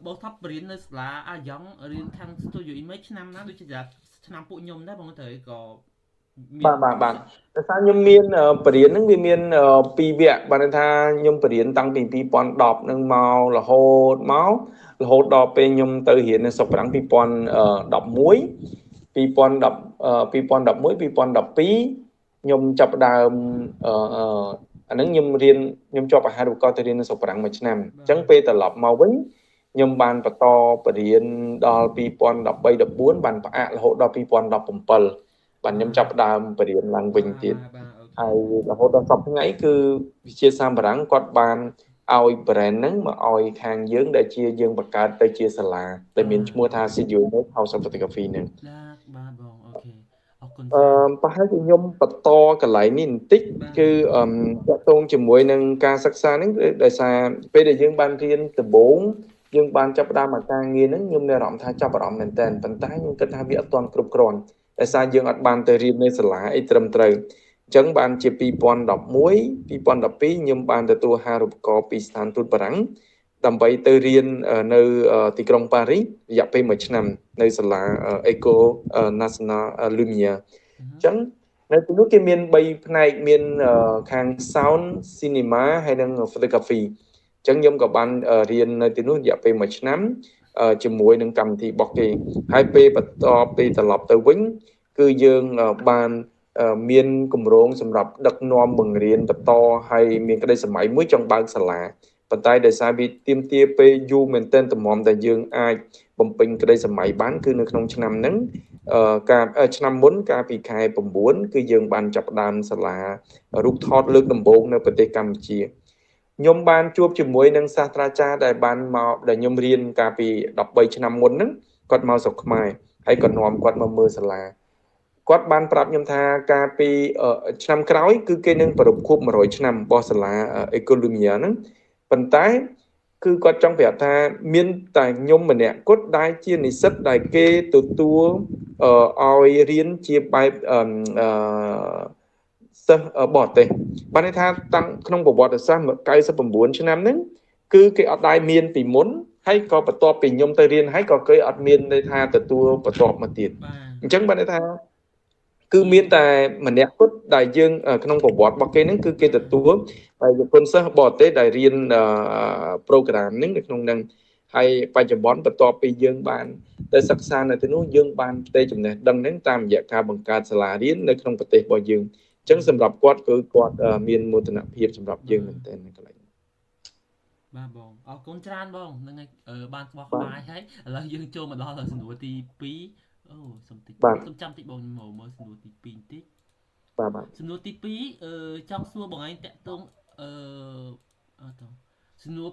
បងថប់រៀននៅសាលាអាយ៉ងរៀនខាង Studio Image ឆ្នាំណាដូចជាឆ្នាំពួកខ្ញុំដែរបងត្រូវក៏បាទបាទបាទដោយសារខ្ញុំមានបរិញ្ញាហ្នឹងវាមានពីរវគ្គបានថាខ្ញុំបរិញ្ញាតាំងពី2010ហ្នឹងមករហូតមករហូតដល់ពេលខ្ញុំទៅរៀននៅស្រុកបារាំង2011 2010 2011 2012ខ្ញុំចាប់ផ្ដើមអាហ្នឹងខ្ញុំរៀនខ្ញុំជាប់អាហារូបករណ៍ទៅរៀននៅស្រុកបារាំងមួយឆ្នាំអញ្ចឹងពេលត្រឡប់មកវិញខ្ញុំបានបន្តបរិញ្ញាដល់2013 14បានផ្អាករហូតដល់2017បាទខ្ញុំចាប់ផ្ដើមបរិញ្ញាឡើងវិញទៀតហើយរហូតដល់សប្តាហ៍ថ្ងៃគឺវិទ្យាសាស្ត្របារាំងគាត់បានឲ្យ brand ហ្នឹងមកឲ្យខាងយើងដែលជាយើងបង្កើតទៅជាសាលាដែលមានឈ្មោះថា Studio House of Photography ហ្នឹងបាទបងអូខេអរគុណប្រហែលជាខ្ញុំបន្តកន្លែងនេះបន្តិចគឺតាក់ទងជាមួយនឹងការសិក្សាហ្នឹងដោយសារពេលដែលយើងបានរៀនដំបូងយើងបានចាប់ផ្ដើមអាការងារហ្នឹងខ្ញុំមានអារម្មណ៍ថាចាប់អារម្មណ៍មែនតើប៉ុន្តែខ្ញុំគិតថាវាអត់ទាន់គ្រប់គ្រាន់ដោយសារយើងអត់បានទៅរៀននៅសាលាអីត្រឹមត្រូវអញ្ចឹងបានជា2011 2012ខ្ញុំបានទទួលអាហារូបករណ៍ពីស្ថានទូតបារាំងដើម្បីទៅរៀននៅទីក្រុងប៉ារីសរយៈពេល1ឆ្នាំនៅសាលា École Nationale Lumière អញ្ចឹងនៅទីនោះគេមាន3ផ្នែកមានខាង sound cinema ហើយនិង photography អញ្ ញ្ចឹងខ្ញុំក៏បានរៀននៅទីនោះរយៈពេល1ឆ្នាំជាមួយនឹងកម្មវិធីរបស់គេហើយពេលបន្ទាប់ពីត្រឡប់ទៅវិញគឺយើងបានមានគម្រោងសម្រាប់ដឹកនាំបង្រៀនបន្តហើយមានក្តីសម័យមួយចង់បើកសាលាប៉ុន្តែដោយសារវាទាមទារពេលយូរមែនទែនតម្រាំតែយើងអាចបំពេញក្តីសម័យបានគឺនៅក្នុងឆ្នាំហ្នឹងកាលឆ្នាំមុនកាលពីខែ9គឺយើងបានចាប់ផ្ដើមសាលារូបថតលើកដំបូងនៅប្រទេសកម្ពុជាខ្ញុំបានជួបជាមួយនឹងសាស្ត្រាចារ្យដែលបានមកដែលខ្ញុំរៀនកាលពី13ឆ្នាំមុនហ្នឹងគាត់មកស្រុកខ្មែរហើយក៏នាំគាត់មកមើលសាលាគាត់បានប្រាប់ខ្ញុំថាកាលពីឆ្នាំក្រោយគឺគេនឹងប្រារព្ធខួប100ឆ្នាំរបស់សាលា École Lumière ហ្នឹងប៉ុន្តែគឺគាត់ចង់ប្រាប់ថាមានតែខ្ញុំម្នាក់គត់ដែលជានិស្សិតដែលគេទទួលឲ្យរៀនជាបែបសិស្សបរទេសបានន័យថាតាំងក្នុងប្រវត្តិសាស្ត្រ99ឆ្នាំហ្នឹងគឺគេអត់ដែលមានពីមុនហើយក៏បន្ទាប់ពីខ្ញុំទៅរៀនហើយក៏គេអត់មានន័យថាទទួលបន្ទាប់មកទៀតអញ្ចឹងបានន័យថាគឺមានតែម្នាក់គត់ដែលយើងក្នុងប្រវត្តិរបស់គេហ្នឹងគឺគេទទួលហើយគុណសិស្សបរទេសដែលរៀន program ហ្នឹងនៅក្នុងហ្នឹងហើយបច្ចុប្បន្នបន្ទាប់ពីយើងបានទៅសិក្សានៅទីនោះយើងបានផ្ទេរចំណេះដឹងហ្នឹងតាមរយៈការបង្កើតសាលារៀននៅក្នុងប្រទេសរបស់យើងអញ្ចឹងសម្រាប់គាត់គឺគាត់មានមោទនភាពសម្រាប់យើងមែនទែននៅកន្លែងបាទបងអរគុណច្រើនបងហ្នឹងហើយបានក្បោះក្បាយហើយឥឡូវយើងចូលមកដល់សំណួរទី2អូសុំតិចសុំចាំតិចបងមកមើលសំណួរទី2បន្តិចបាទសំណួរទី2ចង់សួរបងឯងតាក់ទងអត់សំណួរ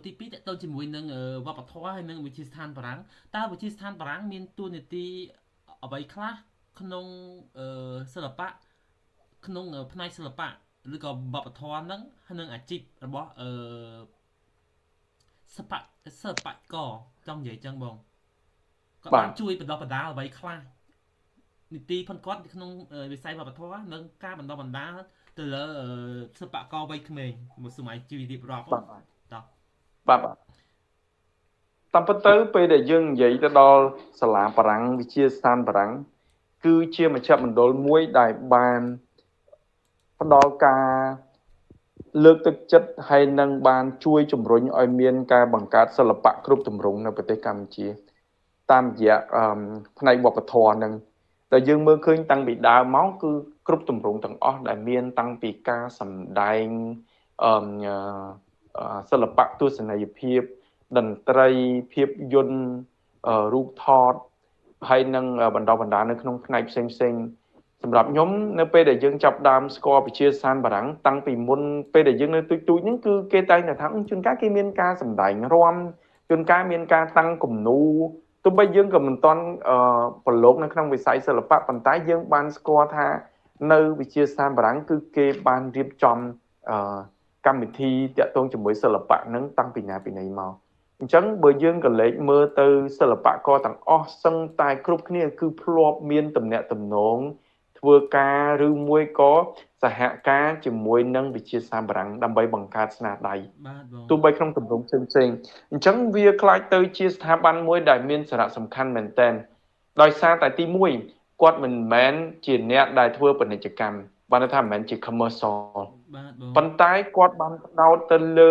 ទី2តាក់ទងជាមួយនឹងវប្បធម៌ហើយនឹងវិទ្យាស្ថានបារាំងតើវិទ្យាស្ថានបារាំងមានតួនាទីអ្វីខ្លះក្នុងសិល្បៈក្នុងផ្នែកសិល្បៈឬក៏វប្បធម៌ហ្នឹងហើយនឹងអាជីពរបស់សិល្បករចង់និយាយចឹងបងគាត់បានជួយបណ្ដុះបណ្ដាលអ្វីខ្លះនីតិផងគាត់ក្នុងវិស័យវប្បធម៌និងការបណ្ដុះបណ្ដាលទៅលើសិល្បករវ័យក្មេងមួយសម័យជីវរៀបរាប់បាទបាទតាមពិតទៅពេលដែលយើងនិយាយទៅដល់សាលាបារាំងវិទ្យាស្ថានបារាំងគឺជាមជ្ឈមណ្ឌលមួយដែលបានផ្ដល់ការលើកទឹកចិត្តហើយនឹងបានជួយជំរុញឲ្យមានការបង្កើតសិល្បៈគ្រប់ទម្រង់នៅប្រទេសកម្ពុជាតាមរយៈផ្នែកវប្បធម៌នឹងដែលយើងមើលឃើញតាំងពីដើមមកគឺគ្រប់ទម្រង់ទាំងអស់ដែលមានតាំងពីការសម្ដែងសិល្បៈទស្សនីយភាពតន្ត្រីភាពយន្តរូបថតហើយនឹងបណ្ដុះបណ្ដាលនៅក្នុងផ្នែកផ្សេងផ្សេងសម្រាប់ខ្ញុំនៅពេលដែលយើងចាប់ដើមស្គាល់វិទ្យាស្ថានបារាំងតាំងពីមុនពេលដែលយើងនៅទូចទូចហ្នឹងគឺគេតែងតែថាជួនកាលគេមានការសម្ដែងរាំជួនកាលមានការតាំងគំនូរទោះបីយើងក៏មិនទាន់ប្រឡូកនៅក្នុងវិស័យសិល្បៈប៉ុន្តែយើងបានស្គាល់ថានៅវិទ្យាស្ថានបារាំងគឺគេបានរៀបចំកម្មវិធីតាក់ទងជាមួយសិល្បៈហ្នឹងតាំងពីណាពីណីមកអញ្ចឹងបើយើងក៏លេចមើលទៅសិល្បករទាំងអស់សឹងតែគ្រប់គ្នាគឺធ្លាប់មានទំនាក់ទំនងធ្វើការឬមួយក៏សហការជាមួយនឹងវិទ្យាស្ថានបារាំងដើម្បីបង្កើតស្នាដៃទោះបីក្នុងទម្រង់ផ្សេងផ្សេងអញ្ចឹងវាក្លាយទៅជាស្ថាប័នមួយដែលមានសារៈសំខាន់មែនទែនដោយសារតែទី1គាត់មិនមែនជាអ្នកដែលធ្វើពាណិជ្ជកម្មបានន័យថាមិនមែនជា commercial ប៉ុន្តែគាត់បានផ្ដោតទៅលើ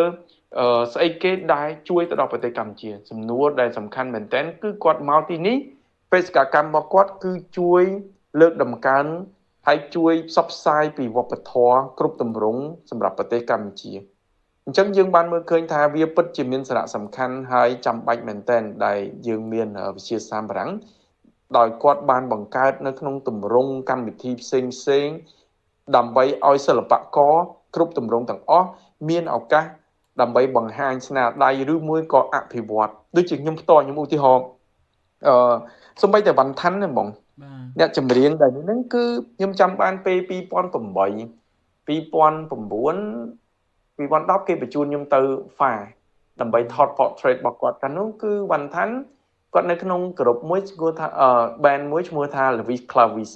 ស្អីគេដែលជួយទៅដល់ប្រទេសកម្ពុជាសំណួរដែលសំខាន់មែនទែនគឺគាត់មកទីនេះបេសកកម្មរបស់គាត់គឺជួយលើកដំកើងហើយជួយផ្សព្វផ្សាយពីវប្បធម៌គ្រប់ទម្រង់សម្រាប់ប្រទេសកម្ពុជាអញ្ចឹងយើងបានមើលឃើញថាវាពិតជាមានសារៈសំខាន់ហើយចាំបាច់មែនទែនដែលយើងមានវិទ្យាស្ថានបារាំងដោយគាត់បានបង្កើតនៅក្នុងទម្រង់កម្មវិធីផ្សេងផ្សេងដើម្បីឲ្យសិល្បករគ្រប់ទម្រង់ទាំងអស់មានឱកាសដើម្បីបង្ហាញស្នាដៃឬមួយក៏អភិវឌ្ឍដូចជាខ្ញុំផ្ទាល់ខ្ញុំឧទាហរណ៍សូម្បីតែវ៉ាន់ថាន់ហ្នឹងបងអ្នកចម្រៀងដែលនេះហ្នឹងគឺខ្ញុំចាំបានពេល2008 2009 2010គេបញ្ជូនខ្ញុំទៅហ្វាដើម្បីថត portrait របស់គាត់កាលនោះគឺវ៉ាន់ថាន់គាត់នៅក្នុងក្រុមមួយឈ្មោះថា band មួយឈ្មោះថា Lewis Clavis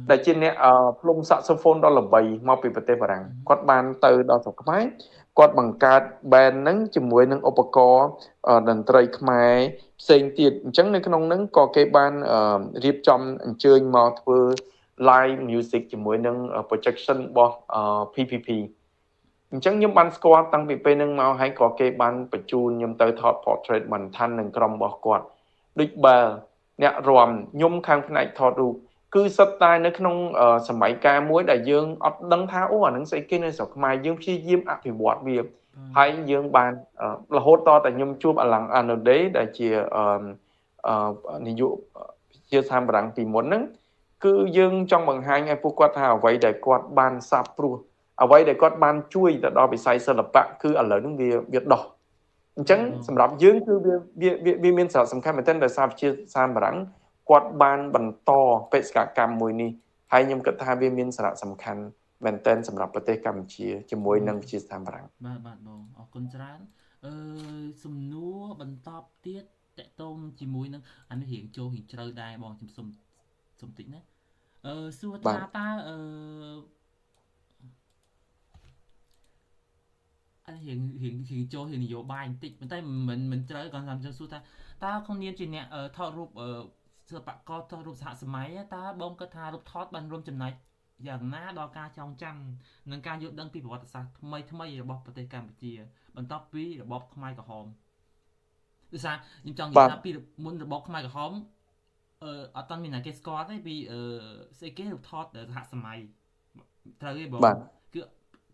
ដែលជាអ្នកផ្លុំ saxophone ដ៏ល្បីមកពីប្រទេសបារាំងគាត់បានទៅដល់ស្រុកខ្មែរគាត់បង្កើត band ហ្នឹងជាមួយនឹងឧបករណ៍តន្ត្រីខ្មែរផ្សេងទៀតអញ្ចឹងនៅក្នុងហ្នឹងក៏គេបានរៀបចំអញ្ជើញមកធ្វើ live music ជាមួយនឹង projection របស់ PPP អ អញ្ចឹងខ្ញុំបានស្គាល់តាំងពីពេលហ្នឹងមកហើយក៏គេបានបញ្ជូនខ្ញុំទៅថត portrait មិនឋាននឹងក្រុមរបស់គាត់ដូចបើអ្នករាំខ្ញុំខាងផ្នែកថតរូបគឺសុទ្ធតែនៅក្នុងសម័យកាលមួយដែលយើងអត់ដឹងថាអូអានឹងស្អីគេនៅស្រុកខ្មែរយើងព្យាយាមអភិវឌ្ឍវាហើយយើងបានរហូតតតែខ្ញុំជួបអាឡាំងអាណូដេដែលជានាយកជាស្ថានបារាំងពីមុនហ្នឹងគឺយើងចង់បង្ហាញឲ្យពួកគាត់ថាអ្វីដែលគាត់បានសាបព្រោះអ្វីដែលគាត់បានជួយទៅដល់វិស័យសិល្បៈគឺឥឡូវហ្នឹងវាដោះអញ្ចឹងសម្រាប់យើងគឺវាមានសារៈសំខាន់មែនទែនដោយសារវិទ្យាសាស្ត្របារាំងគាត់បានបន្តបេសកកម្មមួយនេះហើយខ្ញុំគិតថាវាមានសារៈសំខាន់មែនទែនសម្រាប់ប្រទេសកម្ពុជាជាមួយនឹងវិទ្យាស្ថានបារាំងបាទបាទបងអរគុណច្រើនសំណួរបន្តទៀតតកតងជាមួយនឹងអានេះរៀងចូលរៀងជ្រៅដែរបងខ្ញុំសុំតិចណាសួរថាតើអានេះរៀងចូលរៀងនយោបាយបន្តិចប៉ុន្តែមិនជ្រៅគាត់តាមសួរថាតើក្នុងនាមជាអ្នកថតរូបសិល្បករថតរូបសហសម័យតើបងគិតថារូបថតបានរួមចំណែកយ៉ាងណាដល់ការចងចាំនិងការយល់ដឹងពីប្រវត្តិសាស្ត្រថ្មីថ្មីរបស់ប្រទេសកម្ពុជាបន្ទាប់ពីរបបខ្មែរក្រហមដោយសារខ្ញុំចង់និយាយថាពីមុនរបបខ្មែរក្រហមអត់តាន់មានអ្នកគេស្គាល់ទេពីស្អីគេរូបថតសហសម័យត្រូវទេបងគឺ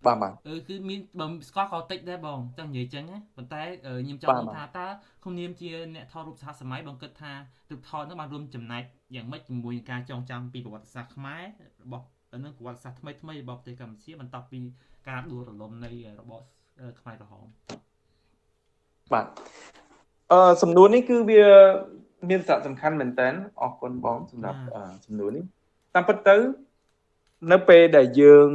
បាទបាទគឺមានបើស្គាល់ក៏តិចដែរបងចង់និយាយចឹងណាប៉ុន្តែខ្ញុំចង់ដឹងថាតើក្នុងនាមជាអ្នកថតរូបសហសម័យបងគិតថារូបថតនោះបានរួមចំណែកយ៉ាងម៉េចជាមួយនឹងការចងចាំពីប្រវត្តិសាស្ត្រខ្មែររបស់នឹងប្រវត្តិសាស្ត្រថ្មីថ្មីរបស់ប្រទេសកម្ពុជាបន្ទាប់ពីការដួលរលំនៃរបបខ្មែរក្រហមបាទសំណួរនេះគឺវាមានសារៈសំខាន់មែនតើអរគុណបងសម្រាប់សំណួរនេះតាមពិតទៅនៅពេលដែលយើង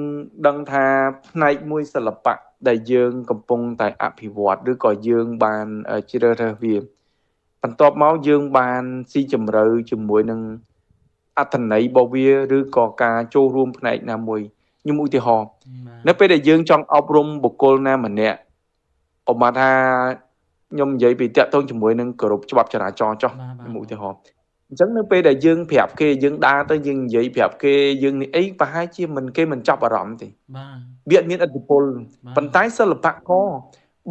ដឹងថាផ្នែកមួយសិល្បៈដែលយើងកំពុងតែអភិវឌ្ឍឬក៏យើងបានជ្រើសរើសវាបន្ទាប់មកយើងបានស៊ីជម្រៅជាមួយនឹងអត្ថន័យរបស់វាឬក៏ការចូលរួមផ្នែកណាមួយខ្ញុំឧទាហរណ៍នៅពេលដែលយើងចង់អប់រំបុគ្គលណាម្នាក់ឧបមាថាខ្ញុំនិយាយពីតាក់ទងជាមួយនឹងគោរពច្បាប់ចរាចរណ៍ចុះខ្ញុំឧទាហរណ៍អញ្ចឹងនៅពេលដែលយើងប្រាប់គេយើងដើរទៅយើងនិយាយប្រាប់គេយើងនេះអីប្រហែលជាមិនគេមិនចាប់អារម្មណ៍ទេបាទវាអត់មានឥទ្ធិពលប៉ុន្តែសិល្បករ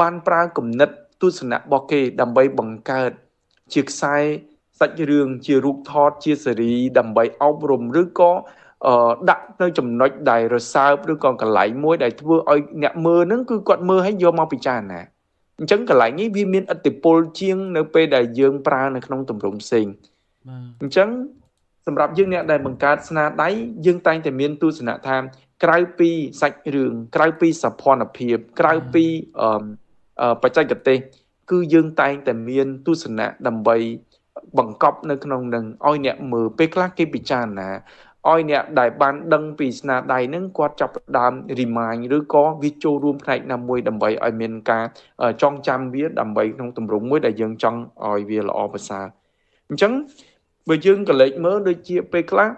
បានប្រើគំនិតទស្សនៈរបស់គេដើម្បីបង្កើតជាខ្សែសាច់រឿងជារូបថតជាសេរីដើម្បីអប់រំឬក៏ដាក់នៅចំណុចដែលរសើបឬក៏កន្លែងមួយដែលធ្វើឲ្យអ្នកមើលហ្នឹងគឺគាត់មើលឲ្យយកមកពិចារណាអញ្ចឹងកន្លែងនេះវាមានឥទ្ធិពលជាងនៅពេលដែលយើងប្រើនៅក្នុងទម្រង់ផ្សេងអញ្ចឹងសម្រាប់យើងអ្នកដែលបង្កើតស្នាដៃយើងតែងតែមានទស្សនៈថាក្រៅពីសាច់រឿងក្រៅពីសោភ័ណភាពក្រៅពីបច្ចេកទេសគឺយើងតែងតែមានទស្សនៈដើម្បីបង្កប់នៅក្នុងនឹងឲ្យអ្នកមើលពេលខ្លះគេពិចារណាឲ្យអ្នកដែលបានដឹងពីស្នាដៃហ្នឹងគាត់ចាប់ផ្ដើម remind ឬក៏វាចូលរួមផ្នែកណាមួយដើម្បីឲ្យមានការចងចាំវាដើម្បីក្នុងទម្រង់មួយដែលយើងចង់ឲ្យវាល្អប្រសើរអញ្ចឹងបើយើងក៏លេចមើលដូចជាពេលខ្លះ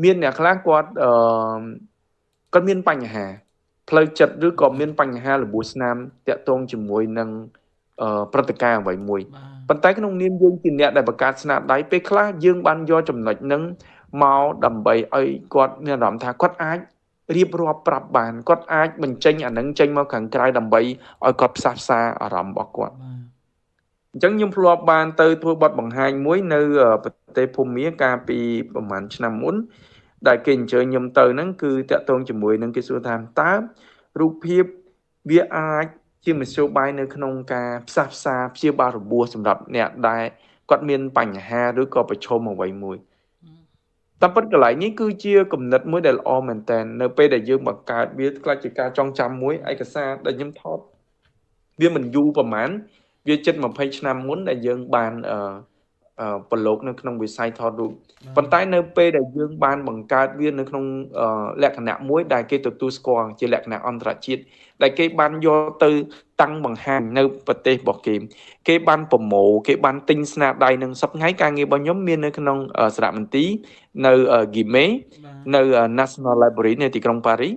មានអ្នកខ្លះគាត់គាត់មានបញ្ហាផ្លូវចិត្តឬក៏មានបញ្ហារបួសស្នាមតាក់ទងជាមួយនឹងព្រឹត្តិការណ៍អ្វីមួយប៉ុន្តែក្នុងនាមយើងជាអ្នកដែលបង្កើតស្នាដៃពេលខ្លះយើងបានយកចំណុចហ្នឹងមកដើម្បីឲ្យគាត់មានអារម្មណ៍ថាគាត់អាចរៀបរាប់ប្រាប់បានគាត់អាចបញ្ចេញអានឹងចេញមកខាងក្រៅដើម្បីឲ្យគាត់ផ្សះផ្សាអារម្មណ៍របស់គាត់អញ្ចឹងខ្ញុំធ្លាប់បានទៅធ្វើបទបង្ហាញមួយនៅប្រទេសភូមាកាលពីប្រហែលឆ្នាំមុនដែលគេអញ្ជើញខ្ញុំទៅហ្នឹងគឺតាក់ទងជាមួយនឹងគេសួរថាតើរូបភាពវាអាចជាមធ្យោបាយនៅក្នុងការផ្សះផ្សាព្យាបាលរបួសសម្រាប់អ្នកដែលគាត់មានបញ្ហាឬក៏ប្រឈមអ្វីមួយតាមពិតកន្លែងនេះគឺជាគំនិតមួយដែលល្អមែនតើនៅពេលដែលយើងបង្កើតវាក្លាយជាការចងចាំមួយឯកសារដែលខ្ញុំថតវាមិនយូរប្រហែលវាជិត20ឆ្នាំមុនដែលយើងបានប្រឡូកនៅក្នុងវិស័យថតរូបប៉ុន្តែនៅពេលដែលយើងបានបង្កើតវានៅក្នុងលក្ខណៈមួយដែលគេទទួលស្គាល់ជាលក្ខណៈអន្តរជាតិដែលគេបានយកទៅតាំងបង្ហាញនៅប្រទេសរបស់គេគេបានប្រមូលគេបានទិញស្នាដៃនឹងសប្តាហ៍ការងាររបស់ខ្ញុំមាននៅក្នុងសារមន្ទីរនៅហ្គីមេនៅ National Library នៅទីក្រុងប៉ារីស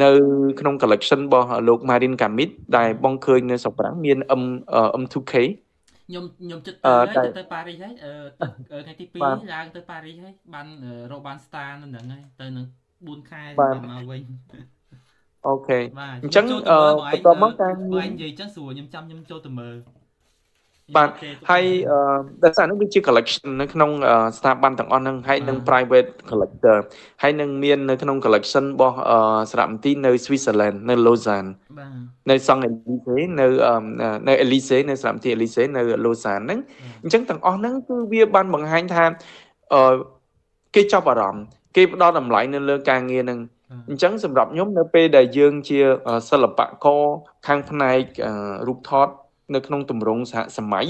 នៅក្នុង collection របស់លោក Marin Kamit ដែលបងឃើញនៅស្រុកប្រាំងមាន M2K ខ្ញុំចិត្តទៅទៅប៉ារីសហើយថ្ងៃទី2ឡើងទៅប៉ារីសហើយបានរកបាន star នៅហ្នឹងហើយទៅនឹង4ខែបានមកវិញ OK បាទ អញ្ចឹង ខ្ញុំចូលទៅមើលបងឯង បន្ទាប់មកការ បងឯងនិយាយចឹងស្រួលខ្ញុំចាំខ្ញុំចូលទៅមើល បាទហើយដោយសារនោះវាជា collection នៅក្នុងស្ថាប័នទាំងអស់ហ្នឹងហើយនឹង private collector ហើយនឹងមាននៅក្នុង collection របស់សារមន្ទីរនៅ Switzerland នៅ Lausanne បាទ នៅសង់ Elysee នៅ Elysee នៅសារមន្ទីរ Elysee នៅ Lausanne ហ្នឹងអញ្ចឹងទាំងអស់ហ្នឹងគឺវាបានបង្ហាញថាគេចាប់អារម្មណ៍គេផ្ដល់តម្លៃនៅលើការងារហ្នឹងអញ្ចឹងសម្រាប់ខ្ញុំនៅពេលដែលយើងជាសិល្បករខាងផ្នែករូបថតនៅក្នុងទម្រង់សហសម័យ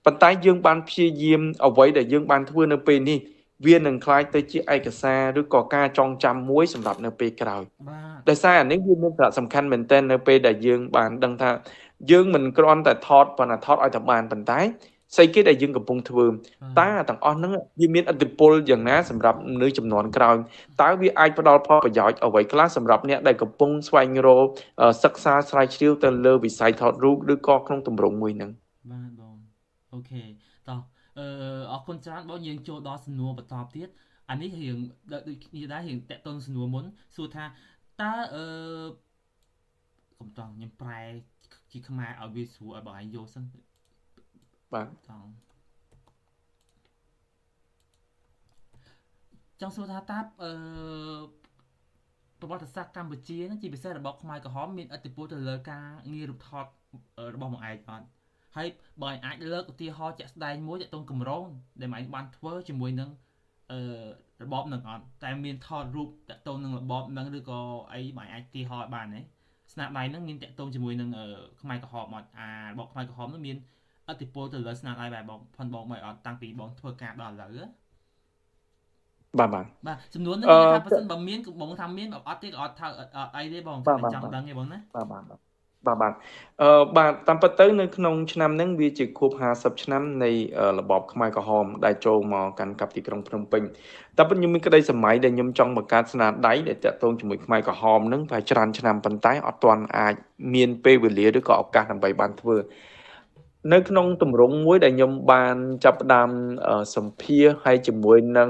ប៉ុន្តែយើងបានព្យាយាមអ្វីដែលយើងបានធ្វើនៅពេលនេះវានឹងក្លាយទៅជាឯកសារឬក៏ការចងចាំមួយសម្រាប់នៅពេលក្រោយ បាទ ដោយសារអានេះវាមានសារៈសំខាន់មែនទែននៅពេលដែលយើងបានដឹងថាយើងមិនគ្រាន់តែថតប៉ុន្តែថតឲ្យតែបានប៉ុន្តែស្អីគេដែលយើងកំពុងធ្វើតើទាំងអស់ហ្នឹងវាមានឥទ្ធិពលយ៉ាងណាសម្រាប់នៅចំនួនក្រោយតើវាអាចផ្ដល់ផលប្រយោជន៍អ្វីខ្លះសម្រាប់អ្នកដែលកំពុងស្វែងរកសិក្សាស្រាវជ្រាវទៅលើវិស័យថតរូបឬក៏ក្នុងទម្រង់មួយហ្នឹង បាទបង OK តោះអរគុណច្រើនបងយើងចូលដល់សំណួរបន្តទៀតអានេះរៀងដូចគ្នាដែររៀងតាក់ទងសំណួរមុនសួរថាតើកុំតង់ខ្ញុំប្រែជាខ្មែរឲ្យវាស្រួលឲ្យបងឯងយល់សិន បាទ តង់ចង់សួរថាតើប្រវត្តិសាស្ត្រកម្ពុជាហ្នឹងជាពិសេសរបបខ្មែរក្រហមមានឥទ្ធិពលទៅលើការងាររូបថតរបស់បងឯងអត់ហើយបងឯងអាចលើកឧទាហរណ៍ជាក់ស្ដែងមួយទាក់ទងគម្រោងដែលបងឯងបានធ្វើជាមួយនឹងរបបនឹងអត់តែមានថតរូបទាក់ទងនឹងរបបនឹងឬក៏អីបងឯងអាចឧទាហរណ៍បានទេស្នាដៃហ្នឹងមានទាក់ទងជាមួយនឹងខ្មែរក្រហមអត់អារបបខ្មែរក្រហមហ្នឹងមានឥទ្ធិពលទៅលើស្នាដៃបែបបងផនបងមកអត់តាំងពីបងធ្វើការដល់ឥឡូវ បាទបាទ បាទចំនួននេះគេថាបើសិនបើមានបងថាមានបើអត់ទេក៏អត់ថាអត់អីទេបង បាទបាទ ចង់ដឹងទេបងណា បាទបាទបាទបាទបាទតាមពិតទៅនៅក្នុងឆ្នាំហ្នឹងវាជាខួប50ឆ្នាំនៃរបបខ្មែរក្រហមដែលចូលមកកាន់កាប់ទីក្រុងភ្នំពេញតែពិតខ្ញុំមានក្តីសម័យដែលខ្ញុំចង់បង្កើតស្នាដៃដែលតាក់ទងជាមួយខ្មែរក្រហមហ្នឹងប្រហែលច្រើនឆ្នាំប៉ុន្តែអត់ទាន់អាចមានពេលវេលាឬក៏ឱកាសដើម្បីបានធ្វើនៅក្នុងទម្រង់មួយដែលខ្ញុំបានចាប់ផ្ដើមសម្ភាសហើយជាមួយនឹង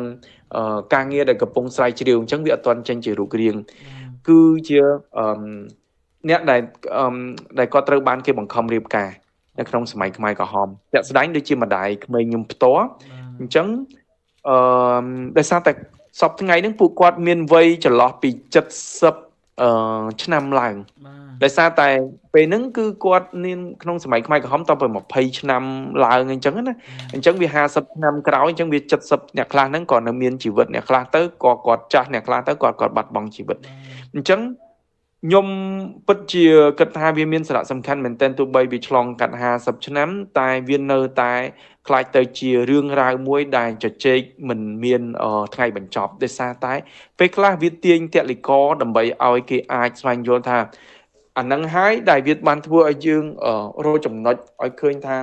ការងារដែលកំពុងស្រាវជ្រាវអញ្ចឹងវាអត់ទាន់ចេញជារូបរាងគឺជាអ្នកដែលគាត់ត្រូវបានគេបង្ខំរៀបការនៅក្នុងសម័យខ្មែរក្រហមជាក់ស្ដែងដូចជាម្ដាយក្មេងខ្ញុំផ្ទាល់អញ្ចឹងដោយសារតែសប្តាហ៍ថ្ងៃហ្នឹងពួកគាត់មានវ័យចន្លោះពី70ឆ្នាំឡើងដោយសារតែពេលហ្នឹងគឺគាត់មានក្នុងសម័យខ្មែរក្រហមតទៅ20ឆ្នាំឡើងអញ្ចឹងណាអញ្ចឹងវា50ឆ្នាំក្រោយអញ្ចឹងវា70អ្នកខ្លះហ្នឹងក៏នៅមានជីវិតអ្នកខ្លះទៅក៏គាត់ចាស់អ្នកខ្លះទៅគាត់បាត់បង់ជីវិតអញ្ចឹងខ្ញុំពិតជាគិតថាវាមានសារៈសំខាន់មែនទែនទោះបីវាឆ្លងកាត់50ឆ្នាំតែវានៅតែក្លាយទៅជារឿងរ៉ាវមួយដែលជជែកមិនមានថ្ងៃបញ្ចប់ដោយសារតែពេលខ្លះវាទាញតលិកដើម្បីឲ្យគេអាចស្វែងយល់ថាអានឹងហើយដែលវាបានធ្វើឲ្យយើងរកចំណុចឲ្យឃើញថា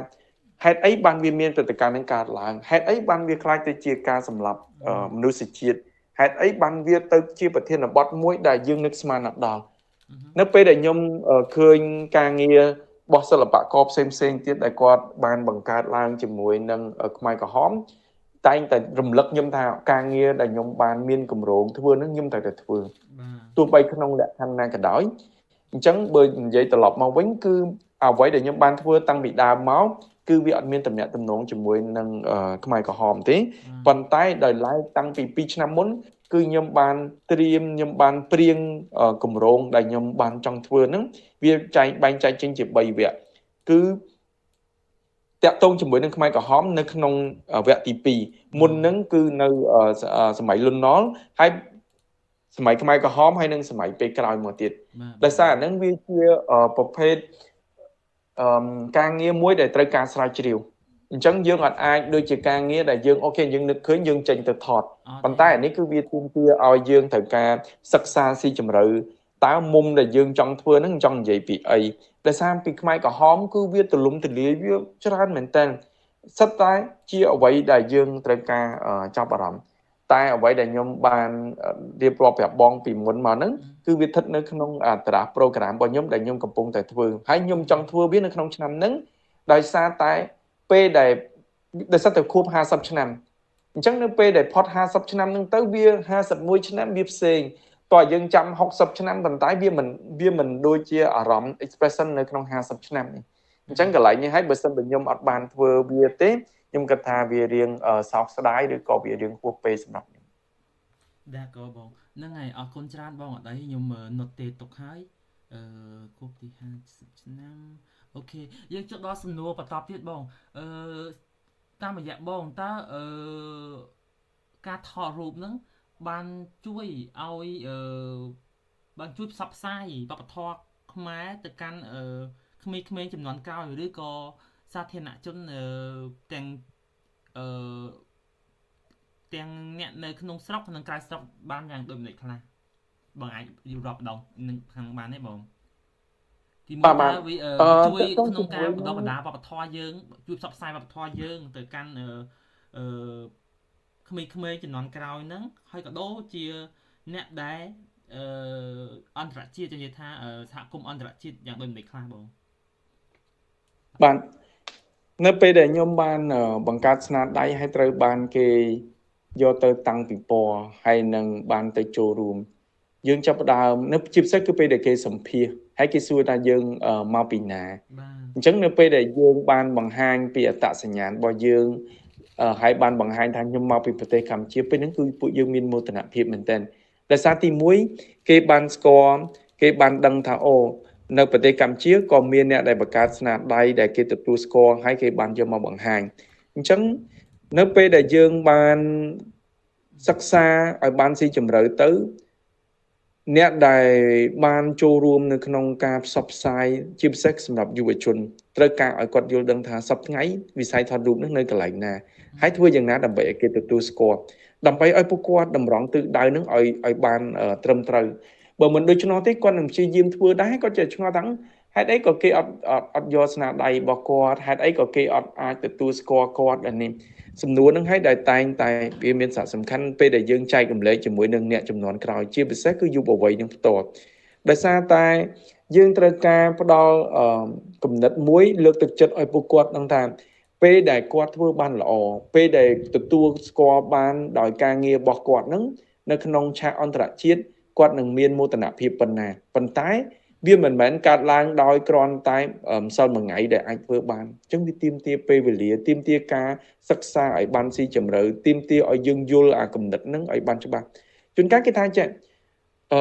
ហេតុអីបានវាមានព្រឹត្តិការណ៍នឹងកើតឡើងហេតុអីបានវាក្លាយទៅជាការសម្លាប់មនុស្សជាតិហេតុអីបានវាទៅជាប្រធានបទមួយដែលយើងនឹកស្មានអត់ដល់នៅពេលដែលខ្ញុំឃើញការងាររបស់សិល្បករផ្សេងផ្សេងទៀតដែលគាត់បានបង្កើតឡើងជាមួយនឹងខ្មែរក្រហមតែងតែរំលឹកខ្ញុំថាការងារដែលខ្ញុំបានមានគម្រោងធ្វើនឹងខ្ញុំត្រូវតែធ្វើទោះបីក្នុងលក្ខខណ្ឌណាក៏ដោយអញ្ចឹងបើនិយាយត្រឡប់មកវិញគឺអ្វីដែលខ្ញុំបានធ្វើតាំងពីដើមមកគឺវាអត់មានទំនាក់ទំនងជាមួយនឹងខ្មែរក្រហមទេប៉ុន្តែដោយឡែកតាំងពី2ឆ្នាំមុនគឺខ្ញុំបានត្រៀមខ្ញុំបានព្រៀងគម្រោងដែលខ្ញុំបានចង់ធ្វើហ្នឹងវាចែកបែងចែកចេញជា3វគ្គគឺតាក់ទងជាមួយនឹងខ្មែរក្រហមនៅក្នុងវគ្គទី2មុនហ្នឹងគឺនៅសម័យលន់នល់ហើយសម័យខ្មែរក្រហមហើយនិងសម័យពេលក្រោយមកទៀតដោយសារអាហ្នឹងវាជាប្រភេទការងារមួយដែលត្រូវការស្រាវជ្រាវអញ្ចឹងយើងអត់អាចដូចជាការងារដែលយើងអូខេយើងនឹកឃើញយើងចេញទៅថតប៉ុន្តែអានេះគឺវាទាមទារឲ្យយើងត្រូវការសិក្សាស៊ីជម្រៅតើមុំដែលយើងចង់ធ្វើហ្នឹងចង់និយាយពីអីដោយសារពីខ្មែរក្រហមគឺវាទលំទលាយវាច្រើនមែនតើសិតតែជាអ្វីដែលយើងត្រូវការចាប់អារម្មណ៍តែអ្វីដែលខ្ញុំបានរៀបរាប់ប្រាប់បងពីមុនមកហ្នឹងគឺវាស្ថិតនៅក្នុងតារា program របស់ខ្ញុំដែលខ្ញុំកំពុងតែធ្វើហើយខ្ញុំចង់ធ្វើវានៅក្នុងឆ្នាំហ្នឹងដោយសារតែពេលដែលដោយសារតែខួប50ឆ្នាំអញ្ចឹងនៅពេលដែលផុត50ឆ្នាំហ្នឹងទៅវា51ឆ្នាំវាផ្សេង តើយើងចាំ60ឆ្នាំប៉ុន្តែវាមិនដូចជាអារម្មណ៍ expression នៅក្នុង50ឆ្នាំនេះអញ្ចឹងកន្លែងនេះហើយបើសិនបើខ្ញុំអត់បានធ្វើវាទេខ្ញុំគិតថាវារៀងសោកស្ដាយឬក៏វារៀងហួសពេលសម្រាប់ខ្ញុំ ដែរក៏បងហ្នឹងហើយអរគុណច្រើនបងអត់អីខ្ញុំ note ទេទុកហើយអឺគប់ទី50ឆ្នាំOK យើងចូលដល់សំណួរបន្តទៀតបងអឺតាមរយៈបងតើអឺការថតរូបហ្នឹងបានជួយឲ្យអឺបានជួយផ្សព្វផ្សាយវប្បធម៌ខ្មែរទៅកាន់អឺក្មេងៗចំនួនក្រោយឬក៏សាធារណជនទាំងអឺទាំងអ្នកនៅក្នុងស្រុកនិងក្រៅស្រុកបានយ៉ាងដូចម្ដេចខ្លះបងអាចរៀបរាប់ម្ដងនឹងខាងបានទេបងទីមួយតើវាជួយក្នុងការបណ្ដុះបណ្ដាលវប្បធម៌យើងជួយផ្សព្វផ្សាយវប្បធម៌យើងទៅកាន់អឺក្មេងៗជំនាន់ក្រោយហ្នឹងហើយក៏ដូចជាអ្នកដែលអឺអន្តរជាតិនិយាយថាសហគមន៍អន្តរជាតិយ៉ាងដូចម្ដេចខ្លះបង បាទនៅពេលដែលខ្ញុំបានបង្កើតស្នាដៃហើយត្រូវបានគេយកទៅតាំងពិព័រណ៍ហើយនឹងបានទៅចូលរួមយើងចាប់ផ្ដើមនៅជាពិសេសគឺពេលដែលគេសម្ភាសហើយគេសួរថាយើងមកពីណាអញ្ចឹងនៅពេលដែលយើងបានបង្ហាញពីអត្តសញ្ញាណរបស់យើងហើយបានបង្ហាញថាខ្ញុំមកពីប្រទេសកម្ពុជាពេលហ្នឹងគឺពួកយើងមានមោទនភាពមែនទែនដោយសារទី1គេបានស្គាល់គេបានដឹងថាអូនៅប្រទេសកម្ពុជាក៏មានអ្នកដែលបង្កើតស្នាដៃដែលគេទទួលស្គាល់ហើយគេបានយកមកបង្ហាញអញ្ចឹងនៅពេលដែលយើងបានសិក្សាឲ្យបានស៊ីជម្រៅទៅអ្នកដែលបានចូលរួមនៅក្នុងការផ្សព្វផ្សាយជាពិសេសសម្រាប់យុវជនត្រូវការឲ្យគាត់យល់ដឹងថាសប្តាហ៍ថ្ងៃវិស័យថតរូបនឹងនៅកន្លែងណាហើយធ្វើយ៉ាងណាដើម្បីឲ្យគេទទួលស្គាល់ដើម្បីឲ្យពួកគាត់តម្រង់ទិសដៅនឹងឲ្យឲ្យបានត្រឹមត្រូវបើមិនដូច្នោះទេគាត់នឹងព្យាយាមធ្វើដែរគាត់จะឆ្ងល់ថាហេតុអីក៏គេអត់អត់យកស្នាដៃរបស់គាត់ហេតុអីក៏គេអត់អាចទទួលស្គាល់គាត់អានេះសំណួរនឹងឲ្យដែលតែងតែវាមានសារៈសំខាន់ពេលដែលយើងចែករំលែកជាមួយនឹងអ្នកចំនួនក្រោយជាពិសេសគឺយុវវ័យនឹងផ្ទាល់ដោយសារតែយើងត្រូវការផ្ដល់គំនិតមួយលើកទឹកចិត្តឲ្យពួកគាត់ដឹងថាពេលដែលគាត់ធ្វើបានល្អពេលដែលទទួលស្គាល់បានដោយការងាររបស់គាត់នឹងនៅក្នុងឆាកអន្តរជាតិគាត់នឹងមានមោទនភាពប៉ុណ្ណាប៉ុន្តែវាមិនមែនកើតឡើងដោយគ្រាន់តែម្សិលមួយថ្ងៃដែលអាចធ្វើបានអញ្ចឹងវាទាមទារពេលវេលាទាមទារការសិក្សាឲ្យបានស៊ីជម្រៅទាមទារឲ្យយើងយល់អាគំនិតហ្នឹងឲ្យបានច្បាស់ជួនកាលគេថាចេះអឺ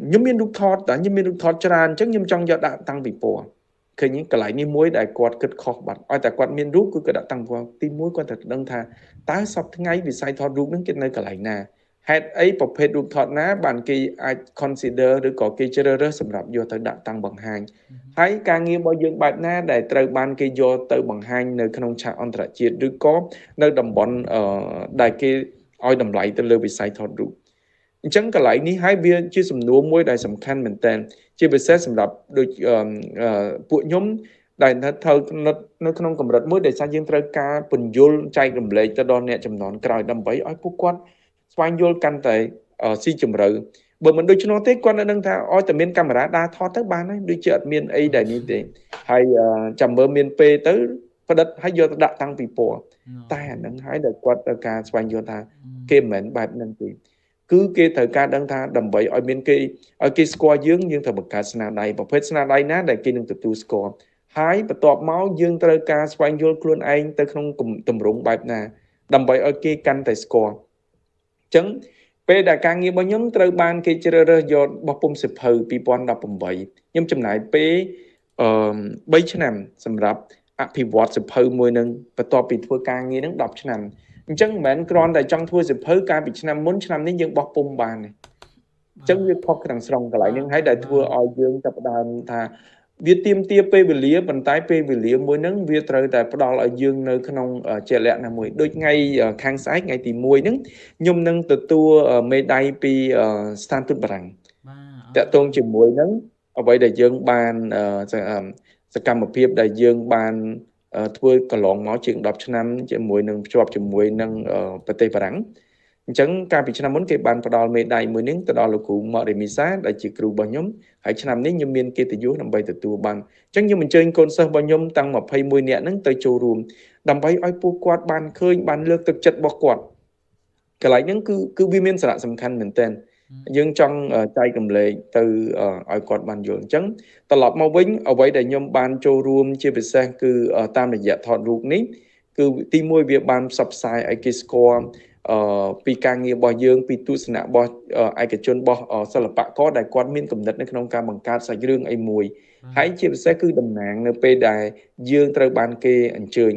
ខ្ញុំមានរូបថតតែខ្ញុំមានរូបថតច្រើនអញ្ចឹងខ្ញុំចង់យកដាក់តាំងពិព័រណ៍ឃើញកន្លែងនេះមួយដែលគាត់គិតខុសបាត់ឲ្យតែគាត់មានរូបគឺគាត់ដាក់តាំងពិព័រណ៍ទីមួយគាត់ត្រូវដឹងថាតើសប្តាហ៍ថ្ងៃវិស័យថតរូបហ្នឹងគេនៅកន្លែងណាហេតុអីប្រភេទរូបថតណាបានគេអាច consider ឬក៏គេជ្រើសរើសសម្រាប់យកទៅដាក់តាំងបង្ហាញហើយការងាររបស់យើងបែបណាដែលត្រូវបានគេយកទៅបង្ហាញនៅក្នុងឆាកអន្តរជាតិឬក៏នៅតំបន់ដែលគេឲ្យតម្លៃទៅលើវិស័យថតរូបអញ្ចឹងកន្លែងនេះហើយវាជាសំណួរមួយដែលសំខាន់មែនតើជាពិសេសសម្រាប់ដូចពួកខ្ញុំដែលត្រូវនៅក្នុងកម្រិតមួយដែលថាយើងត្រូវការពន្យល់ចែករំលែកទៅដល់អ្នកចំនួនក្រោយដើម្បីឲ្យពួកគាត់ស្វែងយល់កាន់តែស៊ីជម្រៅបើមិនដូច្នោះទេគាត់នៅនឹងថាឲ្យតែមានកាមេរ៉ាដើរថតទៅបានហើយដូចជាអត់មានអីដែលនេះទេហើយចាំមើលមានពេលទៅផ្ដិតហើយយកទៅដាក់តាំងពីពណ៌តែអានឹងហើយដែលគាត់ត្រូវការស្វែងយល់ថាគេមិនមែនបែបហ្នឹងទេគឺគេត្រូវការដឹងថាដើម្បីឲ្យមានគេឲ្យគេស្គាល់យើងយើងត្រូវបង្កើតស្នាដៃប្រភេទស្នាដៃណាដែលគេនឹងទទួលស្គាល់ហើយបន្ទាប់មកយើងត្រូវការស្វែងយល់ខ្លួនឯងទៅក្នុងទម្រង់បែបណាដើម្បីឲ្យគេកាន់តែស្គាល់អញ្ចឹងពេលដែលការងាររបស់ខ្ញុំត្រូវបានគេជ្រើសរើសយកបោះពុំសិភៅ2018ខ្ញុំចំណាយពេលអឺ3ឆ្នាំសម្រាប់អភិវឌ្ឍសិភៅមួយនឹងបន្ទាប់ពីធ្វើការងារនឹង10ឆ្នាំអញ្ចឹងមិនមែនគ្រាន់តែចង់ធ្វើសិភៅកាលពីឆ្នាំមុនឆ្នាំនេះយើងបោះពុំបានទេអញ្ចឹងវាខុសទាំងស្រុងកន្លែងហ្នឹងហើយដែលធ្វើឲ្យយើងចាប់ផ្ដើមថាវាទាមទារពេលវេលាប៉ុន្តែពេលវេលាមួយហ្នឹងវាត្រូវតែផ្ដល់ឲ្យយើងនៅក្នុងជាលក្ខណៈមួយដូចថ្ងៃខាងស្អែកថ្ងៃទី1ហ្នឹងខ្ញុំនឹងទទួលមេដាយពីស្ថានទូតបារាំងបាទតកតងជាមួយហ្នឹងអ្វីដែលយើងបានសកម្មភាពដែលយើងបានធ្វើកន្លងមកជាង10ឆ្នាំជាមួយនឹងភ្ជាប់ជាមួយនឹងប្រទេសបារាំងអញ្ចឹងកាលពីឆ្នាំមុនគេបានផ្ដល់មេដាយមួយនឹងទៅដល់លោកគ្រូម៉ារីមីសាដែលជាគ្រូរបស់ខ្ញុំហើយឆ្នាំនេះខ្ញុំមានកិត្តិយសដើម្បីទទួលបានអញ្ចឹងខ្ញុំអញ្ជើញកូនសិស្សរបស់ខ្ញុំតាំង21នាក់ហ្នឹងទៅចូលរួមដើម្បីឲ្យពួកគាត់បានឃើញបានលើកទឹកចិត្តរបស់គាត់កន្លែងហ្នឹងគឺវាមានសារៈសំខាន់មែនទែន យើងចង់ចែករំលែកទៅឲ្យគាត់បានយល់អញ្ចឹងត្រឡប់មកវិញអ្វីដែលខ្ញុំបានចូលរួមជាពិសេសគឺតាមរយៈថតរូបនេះគឺទីមួយវាបានផ្សព្វផ្សាយឲ្យគេស្គាល់ពីការងាររបស់យើងពីទស្សនៈរបស់ឯកជនរបស់សិល្បករដែលគាត់មានគំនិតនៅក្នុងការបង្កើតសាច់រឿងអីមួយហើយជាពិសេសគឺតំណាងនៅពេលដែលយើងត្រូវបានគេអញ្ជើញ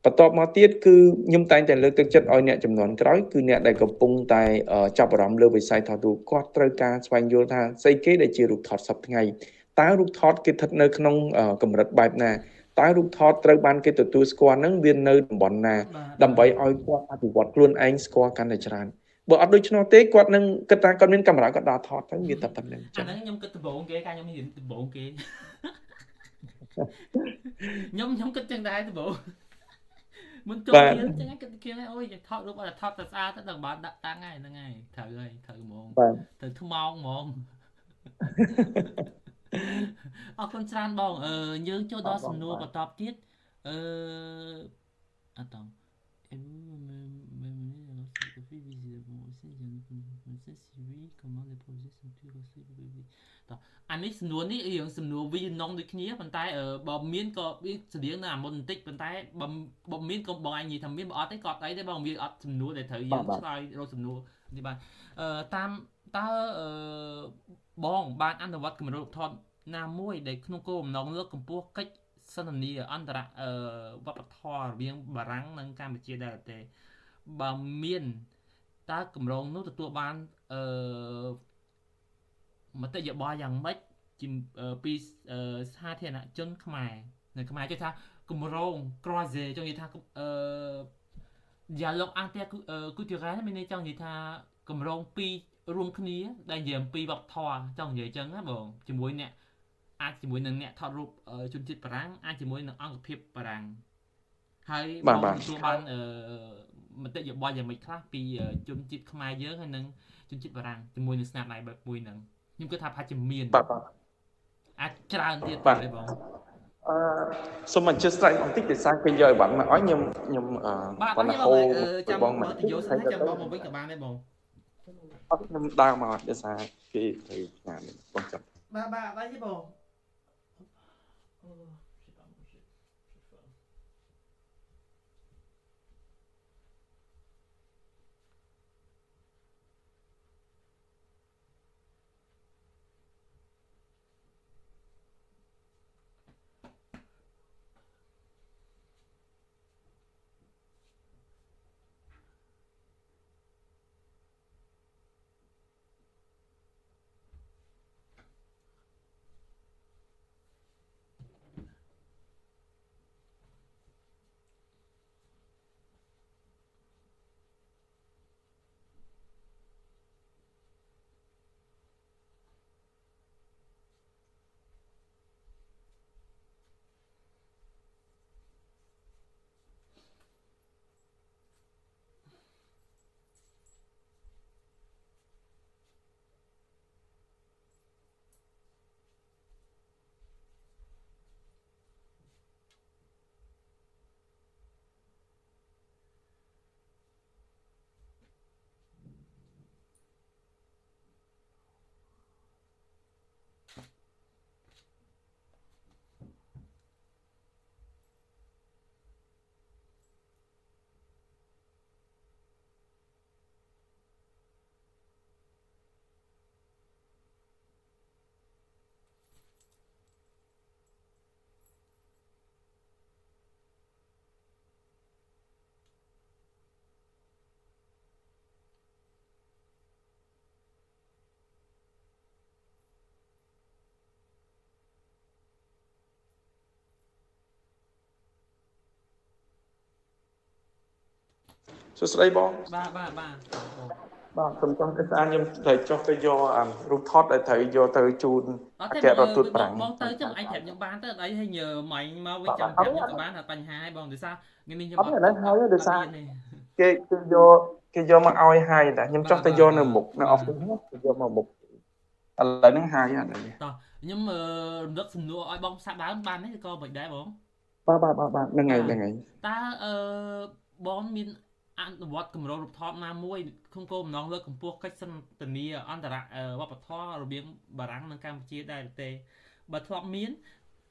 បន្ទាប់មកទៀតគឺខ្ញុំតែងតែលើកទឹកចិត្តឲ្យអ្នកចំនួនក្រោយគឺអ្នកដែលកំពុងតែចាប់អារម្មណ៍លើវិស័យថតរូបគាត់ត្រូវការស្វែងយល់ថាស្អីគេដែលជារូបថតសប្តាហ៍ថ្ងៃតើរូបថតគេស្ថិតនៅក្នុងកម្រិតបែបណាតើរូបថតត្រូវបានគេទទួលស្គាល់នឹងវានៅតំបន់ណាដើម្បីឲ្យគាត់អភិវឌ្ឍខ្លួនឯងស្គាល់កាន់តែច្រើនបើអត់ដូច្នោះទេគាត់នឹងគិតថាគាត់មានកាមេរ៉ាគាត់ដើរថតទៅវាតែប៉ុណ្្នឹងចឹងអាហ្នឹងខ្ញុំគិតដំបូងគេកាលខ្ញុំរៀនដំបូងគេខ្ញុំគិតចឹងដែរដំបូងមុនចូលរៀនចឹងគិតគេអូយថតរូបអត់ថតតែស្អាតទៅដល់បានដាក់តាំងហើយហ្នឹងហើយត្រូវហើយត្រូវហ្មងត្រូវថ្មោងហ្មងអរគុណច្រើនបងយើងចូលដល់សំណួរបន្តទៀតអឺអត់តអានេះសំណួរនេះរឿងសំណួរវីនងដូចគ្នាប៉ុន្តែបើមានក៏វាស្តៀងនៅអាមុនបន្តិចប៉ុន្តែបើមានក៏បងឯងនិយាយថាមានបើអត់ទេក៏អត់អីទេបងវាអត់សំណួរដែលត្រូវយើងឆ្លើយរកសំណួរនេះបានតាមតើបងបានអនុវត្តគម្រោងថតណាមួយដែលក្នុងគោលបំណងលើកកម្ពស់កិច្ចសន្ទនាអន្តរវប្បធម៌រវាងបារាំងនិងកម្ពុជាដែរទេបើមានតើគម្រោងនោះទទួលបានមតិយោបល់យ៉ាងម៉េចពីសាធារណជនខ្មែរនៅខ្មែរគេថាគម្រោង croisé ចង់និយាយថាdialogue interculturel មានន័យចង់និយាយថាគម្រោងពីររួមគ្នាដែលនិយាយអំពីវប្បធម៌ចង់និយាយចឹងណាបងជាមួយអ្នកអាចជាមួយនឹងអ្នកថតរូបជនជាតិបារាំងអាចជាមួយនឹងអង្គភាពបារាំងហើយបងទទួលបានមតិយោបល់យ៉ាងម៉េចខ្លះពីជនជាតិខ្មែរយើងហើយនិងជនជាតិបារាំងជាមួយនឹងស្នាដៃបែបមួយហ្នឹងខ្ញុំគិតថាប្រហែលជាមានអាចច្រើនទៀតទេបងសូមអធិស្ឋានបន្តិចដោយសារគេយកអីវ៉ាន់មកឲ្យខ្ញុំប៉ុណ្ណាហូចាំបងមកទៅយកសិនចាំបងមកវិញក៏បានដែរបងអត់ខ្ញុំដើរមកដោយសារគេត្រូវផ្ញើបងចាំបាទបាទអត់ទេបង សួស្តីបងបាទបាទបាទបាទខ្ញុំចង់ទៅស្អាតខ្ញុំត្រូវចុះទៅយកអារូបថតដែលត្រូវយកទៅជូនអគ្គរដ្ឋទូតប្រាំងបងទៅចាំឯងប្រាប់ខ្ញុំបានទៅអត់អីឲ្យញើម៉ៃមកវិញចាំប្រាប់ខ្ញុំក៏បានអត់បញ្ហាទេបងដោយសារថ្ងៃនេះខ្ញុំអត់ឥឡូវហើយដោយសារគេយកគេយកមកឲ្យហើយតែខ្ញុំចុះទៅយកនៅមុខនៅ office គេយកមកមុខឥឡូវហ្នឹងហើយអត់ទេតោះខ្ញុំរំលឹកសំណួរឲ្យបងសាប់ដើមបានទេក៏មិនដែរបងបាទបាទបាទហ្នឹងហើយហ្នឹងហើយតើបងមាន អនុវត្តគម្រោងរូបថតណាមួយក្នុងគោលបំណងលើកកម្ពស់កិច្ចសន្ទនាអន្តរវប្បធម៌រវាងបារាំងនិងកម្ពុជាដែរឬទេបើធ្លាប់មាន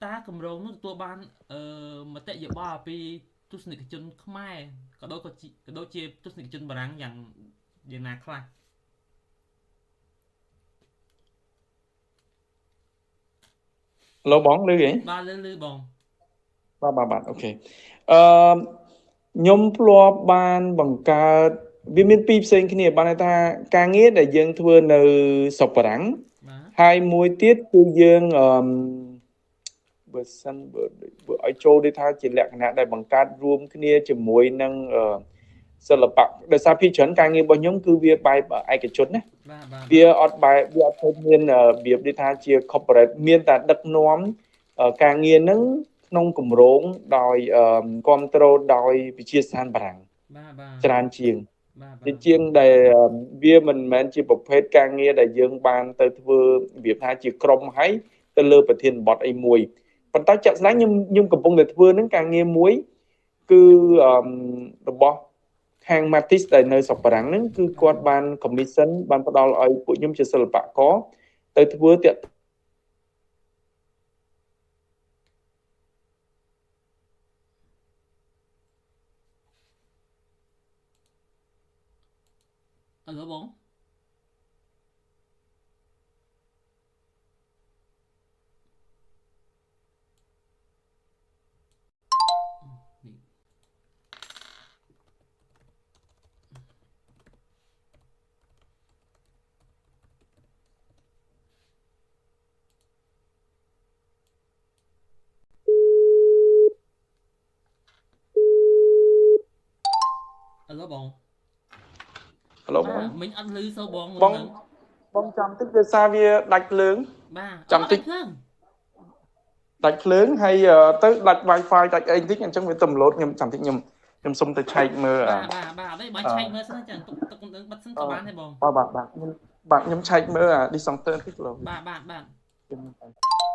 តើគម្រោងនោះទទួលបានមតិយោបល់ពីទស្សនិកជនខ្មែរក៏ដូចជាទស្សនិកជនបារាំងយ៉ាងណាខ្លះលោកបងឮទេបាទឮបងបាទអូខេខ្ញុំធ្លាប់បានបង្កើតវាមានពីរផ្សេងគ្នាបានន័យថាការងារដែលយើងធ្វើនៅស្រុកបារាំងហើយមួយទៀតគឺយើងបើសិនបើឲ្យចូលដូចថាជាលក្ខណៈដែលបង្កើតរួមគ្នាជាមួយនឹងសិល្បៈដោយសារភាគច្រើនការងាររបស់ខ្ញុំគឺវាបែបឯកជនណាវាអត់បែបវាអត់ឃើញមានរបៀបដូចថាជា corporate មានតែដឹកនាំការងារហ្នឹងក្នុងគម្រោងដោយគ្រប់គ្រងដោយវិទ្យាស្ថានបារាំងបាទច្រើនជាងជាងដែលវាមិនមែនជាប្រភេទការងារដែលយើងបានទៅធ្វើរបៀបថាជាក្រុមហើយទៅលើប្រធានបទអីមួយប៉ុន្តែជាក់ស្ដែងខ្ញុំកំពុងតែធ្វើនឹងការងារមួយគឺរបស់ខាង Matis ដែលនៅស្រុកបារាំងហ្នឹងគឺគាត់បាន commission បានផ្ដល់ឲ្យពួកខ្ញុំជាសិល្បករទៅធ្វើតាក់អឡូបងអឡូបងហៅឡូបងមិញអត់ឮសូបងបងបងចាំតិចដោយសារវាដាច់ភ្លើងបាទចាំតិចដាច់ភ្លើងហើយទៅដាច់ Wi-Fi ដាច់អីតិចអញ្ចឹងវាទៅលោតខ្ញុំចាំតិចខ្ញុំសុំទៅឆែកមើលបាទអត់ទេបើឆែកមើលសិនចាំទុកនឹងបិទសិនក៏បានដែរបងបាទខ្ញុំបាទខ្ញុំឆែកមើលអា disjoncteur តិចលោបាទបាទខ្ញុំ